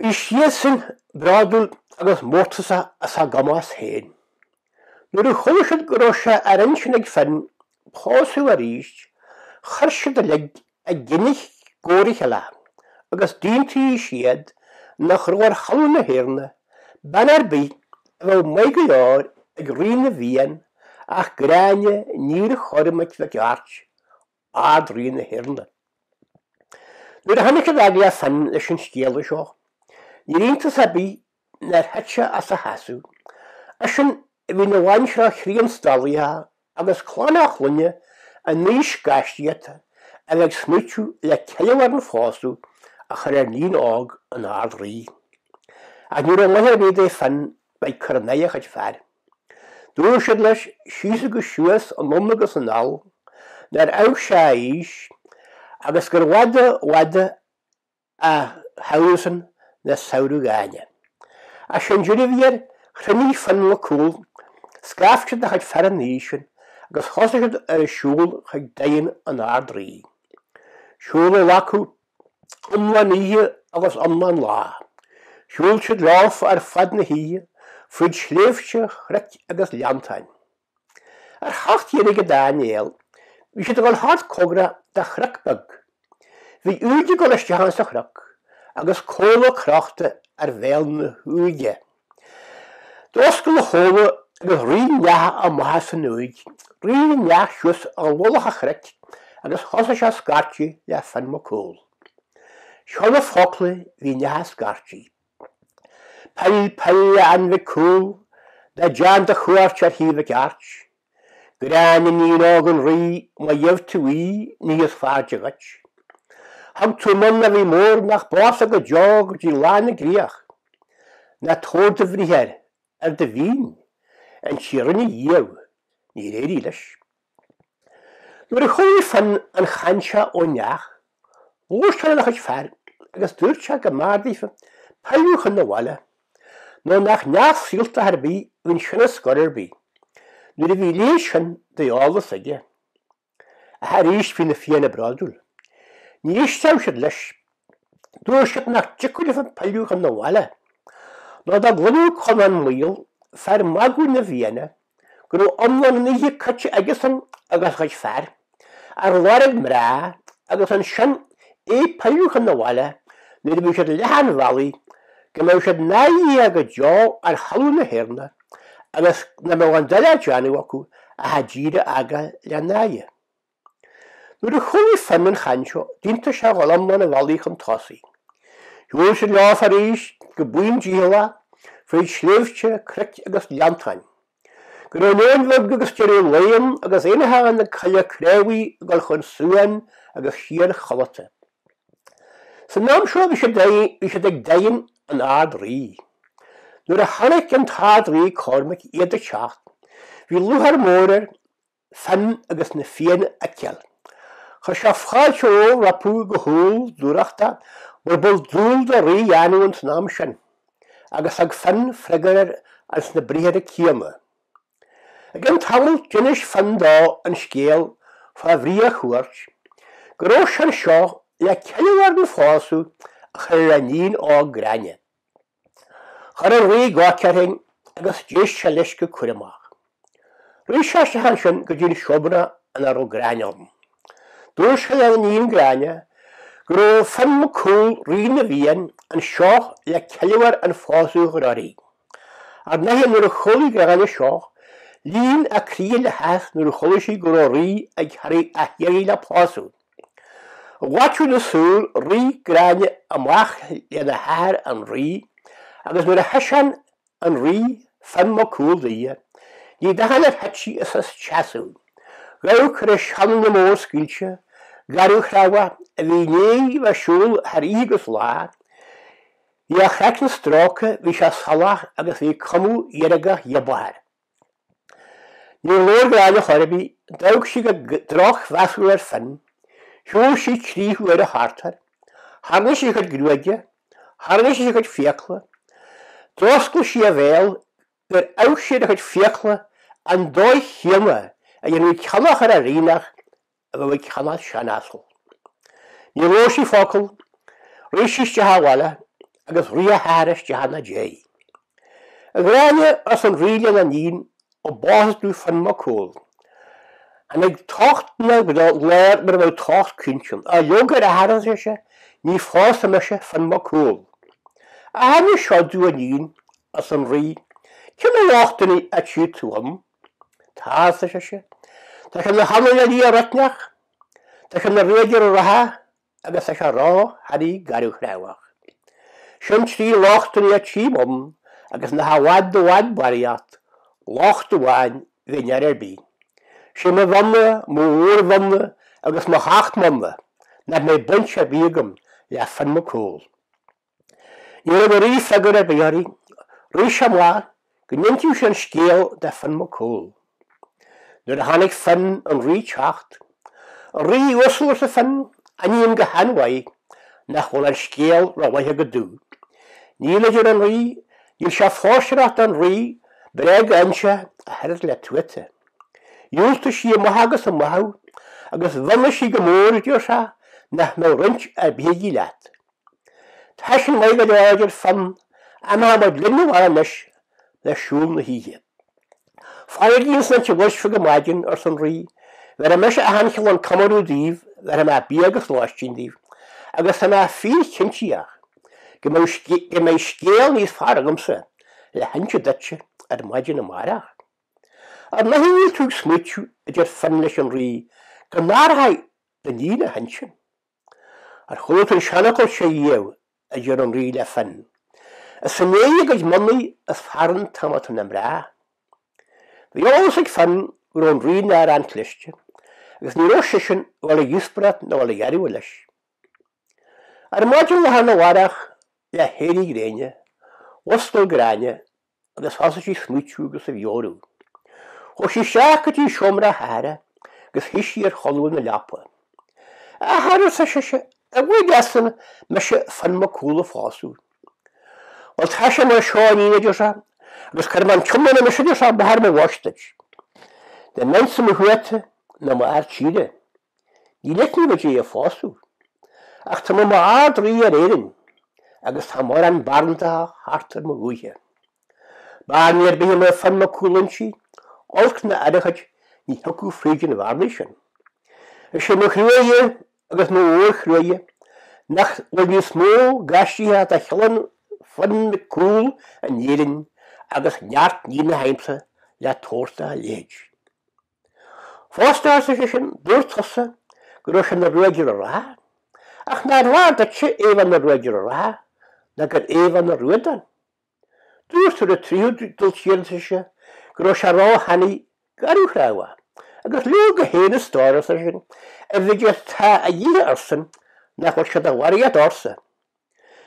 Bhí siadsan bródúil agus mórtasach as a gcumas féin. Nuair a chuala siad go raibh sé ar intinn ag Fionn pósadh arís, chuir siad uilig a gcinneadh i gcomhair a chéile agus d'aontaigh siad nach raibh ar thalamh na hÉireann bean ar bith a bheadh maith go leor ag Rí na bhFiann ach Gráinne iníon Chormaic Mhic Airt, Ard-Rí na hÉireann. Nuair a tháinig siad fhad le Fionn leis an scéala seo, níor iontas ar bith nár thit sé as a sheasamh. Eisean a bhí ina bhaintreach chrianstalaithe agus clann a chlainne in aois gaiscíochta a bheith ag smaoitiú le ceileadh ar an phósadh a chur ar iníon óg an Ard-Rí. Ach ní raibh maith ar bith do Fionn bheith ag cur in aghaidh a chuid fear. Dúirt siad leis síos agus suas, anonn agus anall, nár fheabhas sé a aois agus gur bhfada bhfada a shamhradh-san ná samhradh Ghráinne. Ach sé'n deireadh a bhí air, chruinnigh Fionn Mac Cumhaill scaifte dá chuid fear an oíche sin agus thosaigh siad ar a siúl chuig doimhin an Ard-Rí. Siúl a ghlacfadh Iomlán oíche agus iomlán lá. Shiúil siad leofa ar fad na hoíche fríd shléibhte, chnoic agus ghleanntáin. Ar theacht dheiridh ag dá néal, bhí siad ag dul thart cóngarach do chnoc beag. Bhí uaigh ag dul isteach insa chnoc agus comhla crochta ar bhéal na huaighe. D'oscail an chomhla agus rith neach amach as an uaigh. Rith an neach suas ar mhullach an chnoic agus thosaigh sé ag scairtigh le Fionn Mac Cumhaill. Seo na focla bhí an neach ag scairtigh. Pill, pill, a Fhinn Mhic Cumhaill, ná déan do chuairt ar Thír Mhic Airt. Gráinne iníon óg an Rí, má gheibh tú í, ní is fearrde dhuit. Thug tú mionn a bhí mór nach bpósfá go deo go dtí lá na gcríoch. Ná tabhair do bhriathar ar do mhionn, an té a rinne iamh, níor éirigh leis. Nuair a chuala Fionn an chaint seo ón neach, labhair sé lena chuid fear agus dúirt sé go mb'fhearr daofa. Pilleadh chun na bhaile, nó nach neach saoltach ar bith a bhí ansin ar scor ar bith, nuair a bhí a leithéid sin d'eolas aige. Ach arís bhí na Fianna bródúil. Ní éistfeadh siad leis. Dúirt siad nach dtiocfadh leofa pilleadh chun na bhaile, nó dá gcluinfeadh Conán Maol, fear magaidh na bhFianna, go raibh iomlán an oíche caite aigesan agus a chuid fear ar lorg mná agus ansin é pilleadh chun na bhaile nuair a bhí siad leath an bhealaigh, go mbeadh siad náirithe go deo ar thalamh na hÉireann agus nach mbeadh aon dul le déanamh acu ach a dtír a fhágáil le náire. Nuair a chualaidh Fionn an chaint seo, d'aontaigh sé a dhul iomlán an bhealaigh chun tosaigh. Shiúil siad leofa arís go bun dícheallach fríd shléibhte, cnoic agus gleanntáin. Go raibh an Fheoin Bheag agus deireadh Laighean agus éanacha na Coille Craobhaí ag dul chun suain agus síor-chodlata. San am seo bhí siad bhí siad ag daighinn an Ard-Rí. Nuair a chonaic an tArd-Rí Cormac iad ag teacht, bhí lúcháir mhór air Fionn agus na Fianna a fheiceáil. Chuir sé fáilte mhór rompu go humhal dúthrachtach mar ba dual do rí dhéanamh ins an am sin, agus thug Fionn freagra air ins na briathra céanna. I gcionn tamaill d'inis Fionn dó an scéal fá bhrí a chuairt, go raibh sé anseo le ceiliúradh ar an phósadh a chur ar a iníon óg Gráinne. Chuir an rí goic air féin agus d'éist sé leis go cúramach. Rith sé isteach ansin go dtí an seomra ina raibh Gráinne ann. Dúirt sé lena iníon Gráinne go raibh Fionn Mac Cumhaill, rí na bhFiann, anseo le ceiliúradh an phósadh a chur uirthi. Ar ndóighe nuair a chualaigh Gráinne seo, líon a croí le háthas nuair a chuala sí go raibh rí á hiarraidh le pósadh. I bhfaiteadh na súl, rith Gráinne amach lena hathair an rí agus nuair a thaispeáin an rí Fionn Mac Cumhaill di, ní dócha nár thit sí as a seasamh. Dh'amharc ar an seanduine mór scaoilte, garbhchnámhach, a bhí i ndiaidh a bheith ag siúl thar oíche agus lá. Bhí a chraiceann stróicthe, bhí sé salach agus bhí cuma fheargach ghiobach air. Níor labhair Gráinne chor ar bith, d'amharc sí go drochmheasúil ar Fionn, shiúil sí trí huaire thart air, tharraing sí a cuid gruaige, tharraing sí a cuid fiacla, d'oscail sí a bhéal gur amharc sí ar a chuid fiacla an dóigh chéanna a dhéanfadh ceannach ar an aonach a bheadh ag ceannach seanasal. Níor labhair sí focal, rith sí isteach abhaile agus rith a hathair isteach ina diaidh. A Ghráinne, arsa an rí lena iníon, an bpósfaidh tú Fionn Mac Cumhaill? Tháinig tocht ina glór mar a bheadh tocht caointe ann. Á leoga, a athair, arsa sise, ní phósfaidh mise Fionn Mac Cumhaill. Ach inis seo domh, a iníon, arsa an rí, cé na lochtanna a tchí tú ann? Tá, arsa sise. Tá sé ina sheanduine liath ruicneach, tá sé ina réadaire reatha agus tá sé ró-thanaí garbhchnámhach. Sin trí lochtanna a tchím ann agus nach i bhfad i bhfad barraíocht, locht amháin bheith in fhear ar bith. Sé mo mhionna, mo mhór-mhionna agus mo sheacht mhionna nach mbeidh baint ar bith agam le Fionn Mac Cumhaill. Ní raibh an rí freagra ar bith uirthi. Rith sé amach go n-inseodh sé an scéal do Fionn Mac Cumhaill. Nuair a chonaic Fionn an rí ag teacht, A rí uasal, arsa Fionn, aithním go han-mhaith nach bhfuil an scéal rómhaith agat domh. Níl, a deir an rí, níl sé fóirsteanach don rí bréag a inse ach oiread le tuata. Dhiúltaigh sí amach agus amach thú agus mhionnaigh sí go mór, a deir sé, nach mbeadh roinnt ar bith aici leat. Tá sin maith go leor, a deir Fionn, imeoidh muid linn abhaile anois le siúl na hoíche. Fanaigí ins an áit a bhfuil sibh go maidin, arsa an rí, bhéarfaidh mise achan chineál comóradh daoibh, bhéarfaidh mé bia agus lóistín daoibh, agus tá mé fíorchinntitheach go mbeidh go mbeidh scéal níos fearr agamsa le hinse duitse ar maidin amárach. Ar ndóigh níl tú ag smaoitiú, a deir Fionn leis an rí, go n-athróidh d'iníon a hintinn. Ar chuala tú an seanfhocal seo riamh, a deir an rí le Fionn. Is i ndiaidh a gcuid mionnaí is fearr an t-am atá na mná. Bhí eolas ag Fionn go raibh an rí ina fhear an-chliste, agus ní raibh seisean ag dul a dhíospóireacht ná a dhul ag gearradh leis. Ar maidin lá arna mhárach le héirí gréine, mhuscail Gráinne agus thosaigh sí ag smaoitiú agus ag meabhrú. Chuaigh sí isteach go dtí seomra a hathara agus shuigh sí ar cholbha na leapa. A athair, arsa sise, ar mhaith leatsa mise Fionn Mac Cumhaill a phósadh? Bhuel, tá sé mar seo, a iníon, a deir sé, agus cuirfidh mé an t-iomlán anois, a deir sé, amach ar mo bhois duit. Dá mbeinnse i mo Thuata ná mo fhear tíre, ní ligfinn duit é a phósadh. Ach tá mé i m'Ard-Rí ar Éirinn, agus tá mórán barúntachta thart ar mo dhúiche. Bearnaí ar bith a mbeadh Fionn Mac Cumhaill inti, olc ná oireachad, ní thiocfadh fríd an bhearnaí sin. Is é mo thruaighe agus mo mhórthruaighe nach bhfuil níos mó gaiscíocha de chlann Fionn Mhic Cumhaill in Éirinn agus neart ní na haimsire le tabhairt dá leithéid. Fosta, arsa seisean, dúirt tusa go raibh sé ina ruagaire reatha, ach nárbh fhearr duitse é bheith ina ruagaire reatha ná gur é bheith ina ruadán? Dúirt tú ar an tríú dul siar, arsa sise, go raibh sé róthanaí garbhchrábhadh, agus leoga féin a stór, arsa seisean, a mhéid atá a dhíth ortsan nach bhfuil siad i bhfaraíocht ortsa.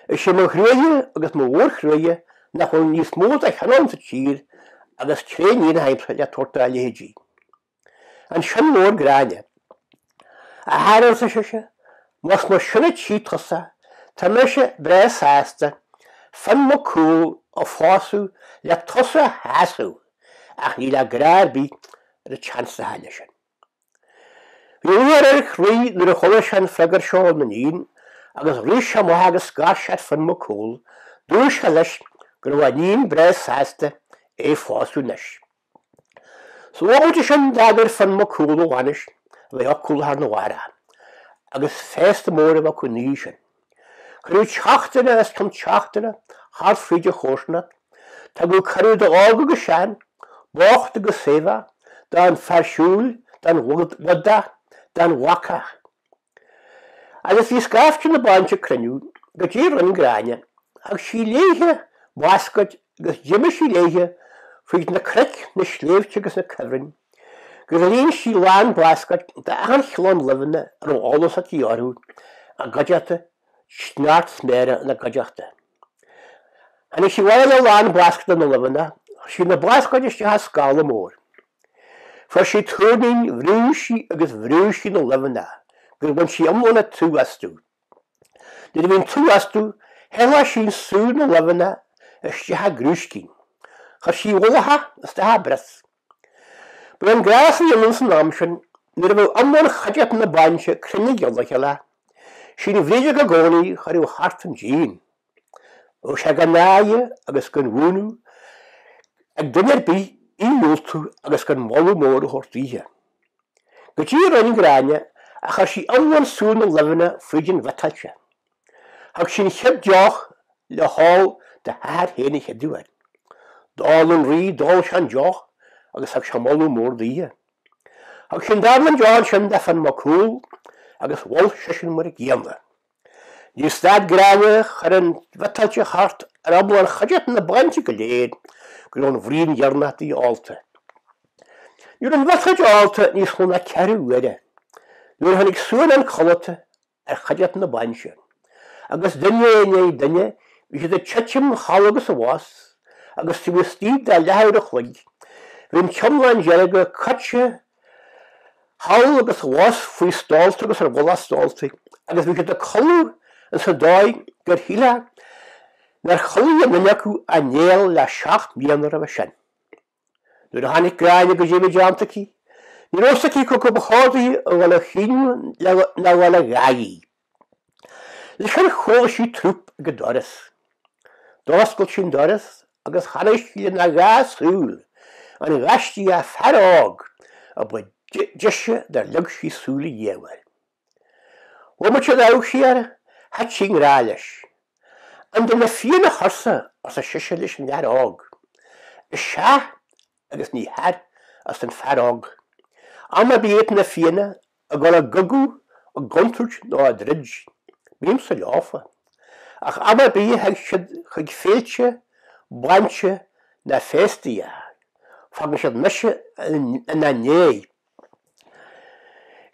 Is é mo thruaighe agus mo mhórthruaighe nach bhfuil níos mó de chineál sa tír agus tréan-ní na haimsire le tabhairt dá leithéidí. Ansin labhair Gráinne. A athair, arsa sise, más mar sin a tchí tusa, tá mise breá sásta Fionn Mac Cumhaill a phósadh le tusa a shásamh, ach níl grá ar bith ar an tseans atá leis sin. Bhí lúcháir ar a chroí nuair a chuala sé an freagar seo óna iníon agus rith sé amach agus scair sé ar Fionn Mac Cumhaill, dúirt sé leis go raibh a iníon breá sásta é a phósadh anois. Sa bhomaite sin d'fheagair Fionn Mac Cumhaill a bhainis a bheith acu lá arna mhárach agus féasta mór a bheith acu an oíche sin. Cuireadh teachtaire os cionn teachtaire thart fríd an chomharsanacht, tugadh cuireadh do óg agus sean, bocht agus saibhir, don fear siúil, don bhodach, don bhacach. Agus bhí scaifte na bainse ag cruinniú, goidé a rinne Gráinne, thug sí léithe bascaed agus d'imigh sí léithe fríd na cnoic, na sléibhte agus na cuibhrinn, gur líon sí lán bascaed d'achan chineál luibheanna a raibh eolas aici orthu i gcuideachta neart sméara ina gcuideachta. Tháinig sí abhaile le lán bascaed de na luibheanna, chuir sí na bascaeid isteach i scála mór. Fuair sí tuairnín, bhrúigh sí agus bhrúigh sí na luibheanna gur bhain sí iomlán an tsú astu. Nuair a bhí an tsú astu, shíothlaigh sí sú na luibheanna isteach i gcrúiscín. Chuir sí i bhfolach isteach i bprios. Ba é an gnás a bhí ann san am sin, nuair a bheadh iomlán chuideachta na bainse cruinnithe le chéile, sí an bhrídeog i gcónaí a chuireadh thart an díon. Bheadh sé gan náire agus gan mhúineadh ag duine ar bith í a dhiúltú agus gan moladh mór a thabhairt daoithe. Goidé a rinne Gráinne ach chuir sí iomlán sú na luibheanna fríd an bhiotáilte. Thug sí an chéad deoch le hól dá hathair féin an chéad uair. D'ól an rí, d'ól sé an deoch agus thug sé moladh mór daoithe. Thug sí an darna deoch ansin do Fionn Mac Cumhaill agus mhol seisean mar a gcéanna. Níor stad Gráinne, chuir an bhiotáilte thart ar iomlán chuideachta na bainse go léir go raibh an bhraon dheireanach di ólta. Ní raibh an bhiotáilte ólta níos mó ná ceathrú uaire nuair a tháinig suanán codlata ar chuideachta na bainse, agus duine i ndiaidh duine bhí siad ag titim thall agus abhus, agus taobh istigh de leathuair a chloig bhí an t-iomlán deirge caite thall agus abhus faoi stólta agus ar mhullach stóltaí, agus bhí siad ag codladh insa dóigh gur shílfeá nár chodlaigh aon duine acu a néal le seacht mbliana roimhe sin. Nuair a chonaic Gráinne goidé a bhí déanta aici, ní raibh fhios aici cé acu ba chóir di a dhul a chaoineadh ná a dhul a gháirí. Leis sin chuala sí trup ag an doras. D'oscail sí an doras agus chonaic sí lena dhá súil an gaiscíoch fear óg a ba deise dár leag sí súil ariamh air. Bomaite a d'amharc sí air, thit sí i ngrá leis. An de na Fianna thusa? arsa sise leis an fhear óg. Is ea agus ní fear, arsa an fear óg. Am ar bith a bhíonn na Fianna ag dul i gcogadh, i gcontúirt nó i dtroid, bímse leofa. Ach am ar bith a thig siad chuig féilte, bainse ná féastaí, fágann siad mise ina ndiaidh.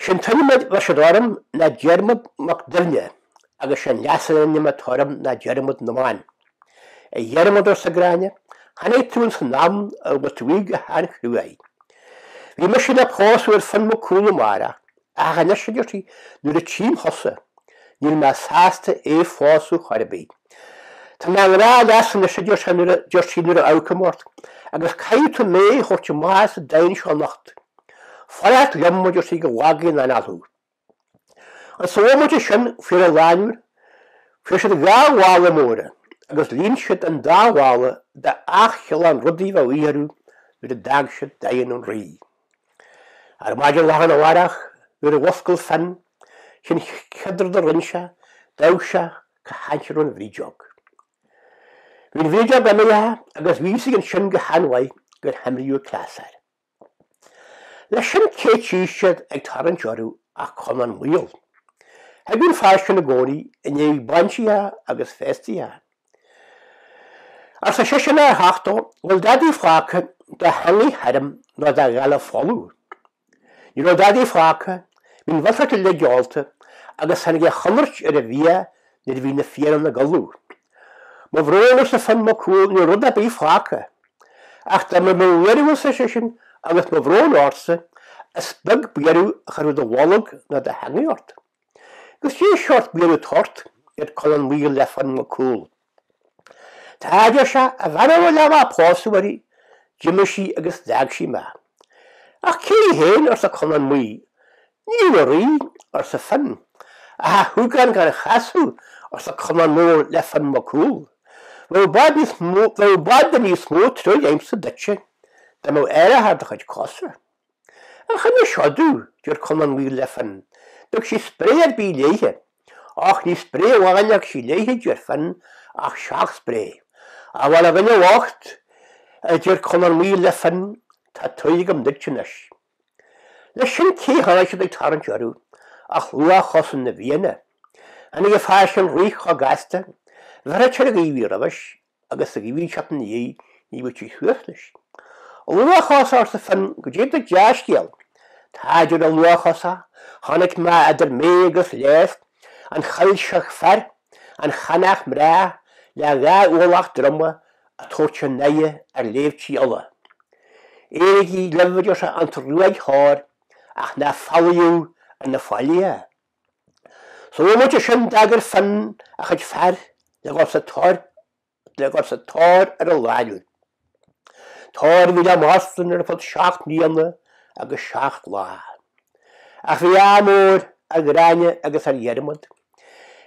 Sé'n t-ainm a bheir siad orm ná Diarmaid Mac Duibhne agus sé'n leasainm atá orm ná Diarmaid na mBan. A Dhiarmaid, arsa Gráinne, tháinig tú ins an am a bhfuil tú go han-chruaidh. Bhí mise le pósadh ar Fionn Mac Cumhaill amárach, ach anois, a deir sí, nuair a tchím thusa, níl mé sásta é phósadh chor ar bith. Tá mé i ngrá leatsa anois, a deir sé nuair a deir sí nuair a amharcaim ort, agus caithfidh tú mé a thabhairt amach as an dtoinn seo anocht. Fanacht liom, a deir sí, go bhfágfaidh an anáil thú. An sa bhomaite sin fuair an lánúin, fuair siad dhá mhála móra agus líon siad an dá mhála de 'ach chineál rudaí a bheadh a dhíth orthu nuair a d'fhág siad doighean an Rí. Ar maidin lá arna mhárach nuair a mhuscail Finn, sin chéad rud a rinn sé, d'amharc sé cá háit a raibh an bhrídeog. Bhí an bhrídeog imithe agus bhí fhios aige ansin go han-mhaith gur himríodh cleas air. Leis sin cé tchí siad ag tarraingt orthu ach Conán Maol. Thagadh an fear sin i gcónaí i ndiaidh bainseacha agus féastacha. Arsa seisean ar theacht dó, 'Bhfuil dadaí fágtha de theangaidh thirim nó de gheala folamh? Ní raibh dadaí fágtha, bhí an mhilseacht uilig ólta agus tháinig an chonairt ar an bhfia nuair a bhí na fianna ina gcodladh. Mo bhrón, arsa Fionn Mac Cumhaill, níl rud ar bith fágtha. Ach dá mba mo bhuaireamh, arsa seisean, agus mo bhrón ortsa, is beag buaireamh a chuirfeadh do bholg ná do theangaidh ort. Agus cén seort buaireamh atá ort, ar Conán Maol le Fionn Mac Cumhaill. Tá, a deir sé, an bhean a bhfuil mé a pósadh uirthi, d'imigh sí agus d'fhág sí mé. Ach cé hí féin, arsa Conán Maol. Níon an Rí, arsa Fionn. Ach a shúgán gan chasadh, arsa Conán Mór le Fionn Mac Cumhaill. Bheadh i bhfad níos mó, bheadh i bhfad de níos mó truaighe agamsa duitse dá mbeadh aerach ar do chuid cosa. Ach inis seo domh, deir Conán Maol le Fionn, dtug sí spré ar bith léithe. Och, ní spré amháin a thug sí léithe, deir Fionn, ach seacht spré. Á bhuel, a dhuine bhoicht, a deir Conán Maol le Fionn, tá truaighe agam duit anois. Leis sin cé chonaic siad ag tarraingt orthu ach luathchosa na bhFianna. Tháinig an fear sin rith chomh gasta, bhéarfadh sé ar an ghaoth a bhí roimhis agus an ghaoth a bhí ag teacht ina dhiaidh ní bheadh sé suas leis. A luathchosa, arsa Fionn, goidé do dea-scéal? Tá, a deir an luathchosa, chonaic mé idir mé agus léas an choill seo fear, an chanach mná le dhá ualach droma ag tabhairt a n-aghaidhe ar léibhtí Uladh. Éirigí libh, a deir sé, an ruaig thoir, ach ná folaíodh ar na faillithe. Sa bhomaite sin d'eagair Fionn a chuid fear le dhul sa tóir le dhul sa tóir ar an lánúin. Tóir a bhí le mairstin ar fud seacht mbliana agus seacht lá. Ach bhí ádh mór ar Ghráinne agus ar Dhiarmaid.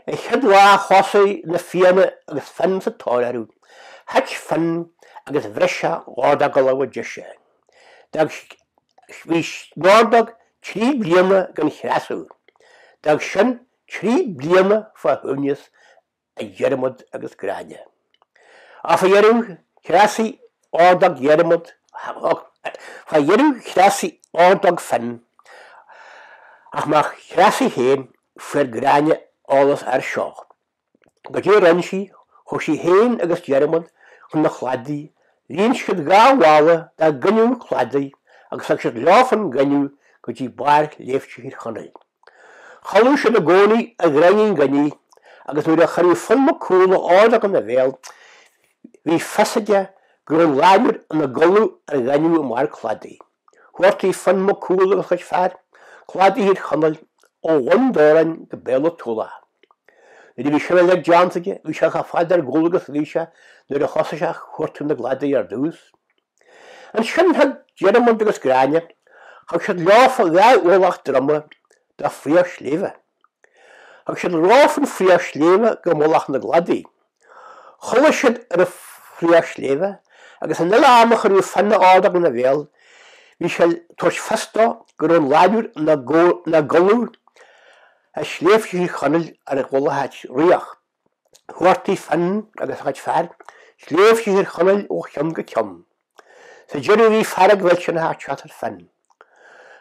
An chéad lá a thosaigh na Fianna agus Fionn sa tóir orthu, thit Fionn agus bhris sé ordóg a láimhe deise. D'fhág bhí an ordóg trí bliana gan chreasadh. D'fhág sin trí bliana fá shuaimhneas ag Diarmaid agus Gráinne. Ach fá dheireadh chreasaigh ordóg Dhiarmaid, fá dheireadh chreasaigh ordóg Finn, ach má chreasaigh féin fuair Gráinne eolas air seo. Goidé a rinne sí, chuaigh sí féin agus Diarmaid chun an chladaigh, líon siad dhá mhála de ghaineamh cladaigh agus thug siad leofa an gaineamh go dtí barr Shléibhte Thír Chonaill. Chodladh siad i gcónaí ar ghráinnín gainimh agus nuair a chuireadh Fionn Mac Cumhaill a ordóg ina bhéal bhí fios aige go raibh an lánúin ina gcodladh ar ghaineamh i mbarr cladaigh. Chuartaigh Fionn Mac Cumhaill agus a chuid fear cladaigh Thír Chonaill ó bhun Dobhráin go béal an Tualaigh. Nuair a bhí sin uilig déanta aige bhí sé chomh fada ar gcúl agus a bhí sé nuair a thosaigh sé ag cuartú na gcladaí ar dtús. Ansin thug Diarmaid agus Gráinne, thug siad leofa dhá ualach droma de fraoch sléibhe. Thug siad leofa an fraoch sléibhe go mullach na gcladaí. Chodlaigh siad ar an fraoch sléibhe agus an uile am a chuireadh Fionn a ordóg ina bhéal bhí sé ag tabhairt fios dó go raibh an lánúin ina gcodladh ar shléibhte Thír Chonaill ar mhullach fhraoch. Chuartaigh Fionn agus a chuid fear sléibhte Thír Chonaill ó cheann go ceann. Sa deireadh bhí fearg mhillteanach ag teacht ar Fionn.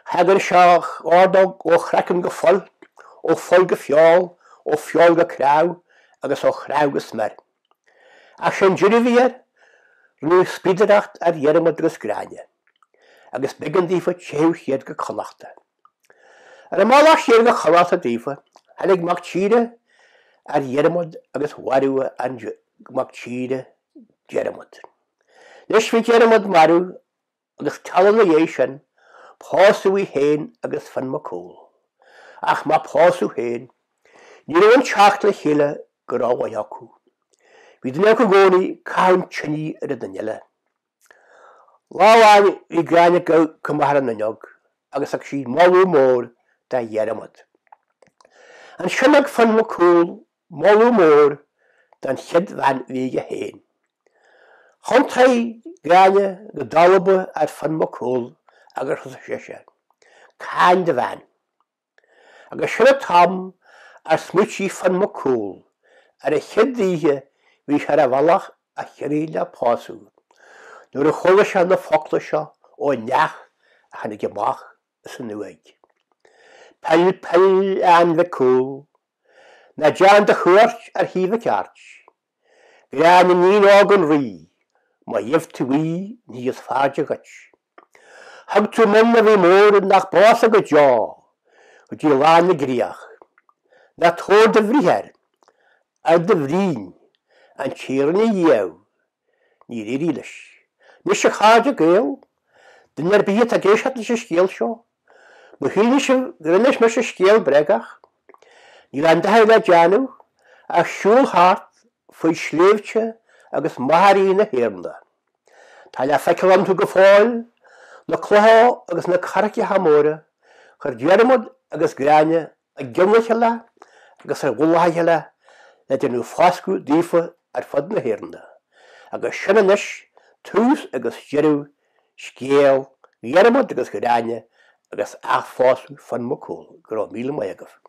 Chogair sé a ordóg ó chraiceann go poll, ó pholl go feoil, ó feoil go cnámh agus ó chnámh go smior. Ach sé an deireadh a bhí air, rinneadh spíodaireacht ar Dhiarmaid agus Gráinne, agus b'éigean daofa teitheadh siar go Connachta. Ar a mbealach siar go Connachta daofa, tháinig mac tíre ar Dhiarmaid agus mharaigh an mac tíre Diarmaid. Anois bhí Diarmaid marbh agus talamh ina dhiaidh sin, pósadh í féin agus Fionn Mac Cumhaill. Ach má pósadh féin, ní raibh an teacht le chéile go rómhaith acu. Bhí duine acu i gcónaí ag caitheamh an tine ar an duine eile. Lá amháin bhí Gráinne ag amharc amach ar an fhuinneog agus thug sí moladh mór do Dhiarmaid. Ansin thug Fionn Mac Cumhaill moladh mór don chéad bhean a bhí aige féin. Thiontaigh Gráinne go dalba ar Fionn Mac Cumhaill agus arsa sise, Cáin do bhean. Agus sin an t-am ar smaoitigh Fionn Mac Cumhaill ar an chéad oíche bhí sé ar a bhealach á hiarraidh le pósadh, nuair a chuala sé na focla seo ó neach a tháinig amach as an uaigh, Pill, pill, a Fhinn Mhic Cumhaill, ná déan do chuairt ar Thír Mhic Airt. Gráinne iníon óg an Rí, má gheibh tú í ní is fearrde dhuit. Thug tú mionn a bhí mór nach bpósfá go deo go dtí lá na gcríoch. Ná tabhair do bhriathar ar do bhroinn an té rinne iamh Níor éirigh leis. Anois a chairde Gael, duine ar bith atá ag éisteacht leis an scéal seo, má shíleann sibh gur inis mise scéal bréagach, níl aon dochar le déanamh ach siúl thart faoi shléibhte agus machairí na hÉireann. Tá le feiceáil iontu go fóill na clocha agus na carraigeacha móra a chuir Diarmaid agus Gráinne i gcionn a chéile agus ar mhullach a chéile le déanamh foscadh daofa ar fud na hÉireann, agus sin anois tús agus deireadh scéal Dhiarmaid agus Ghráinne agus athphósadh Fionn Mac Cumhaill. Go raibh míle maith agaibh.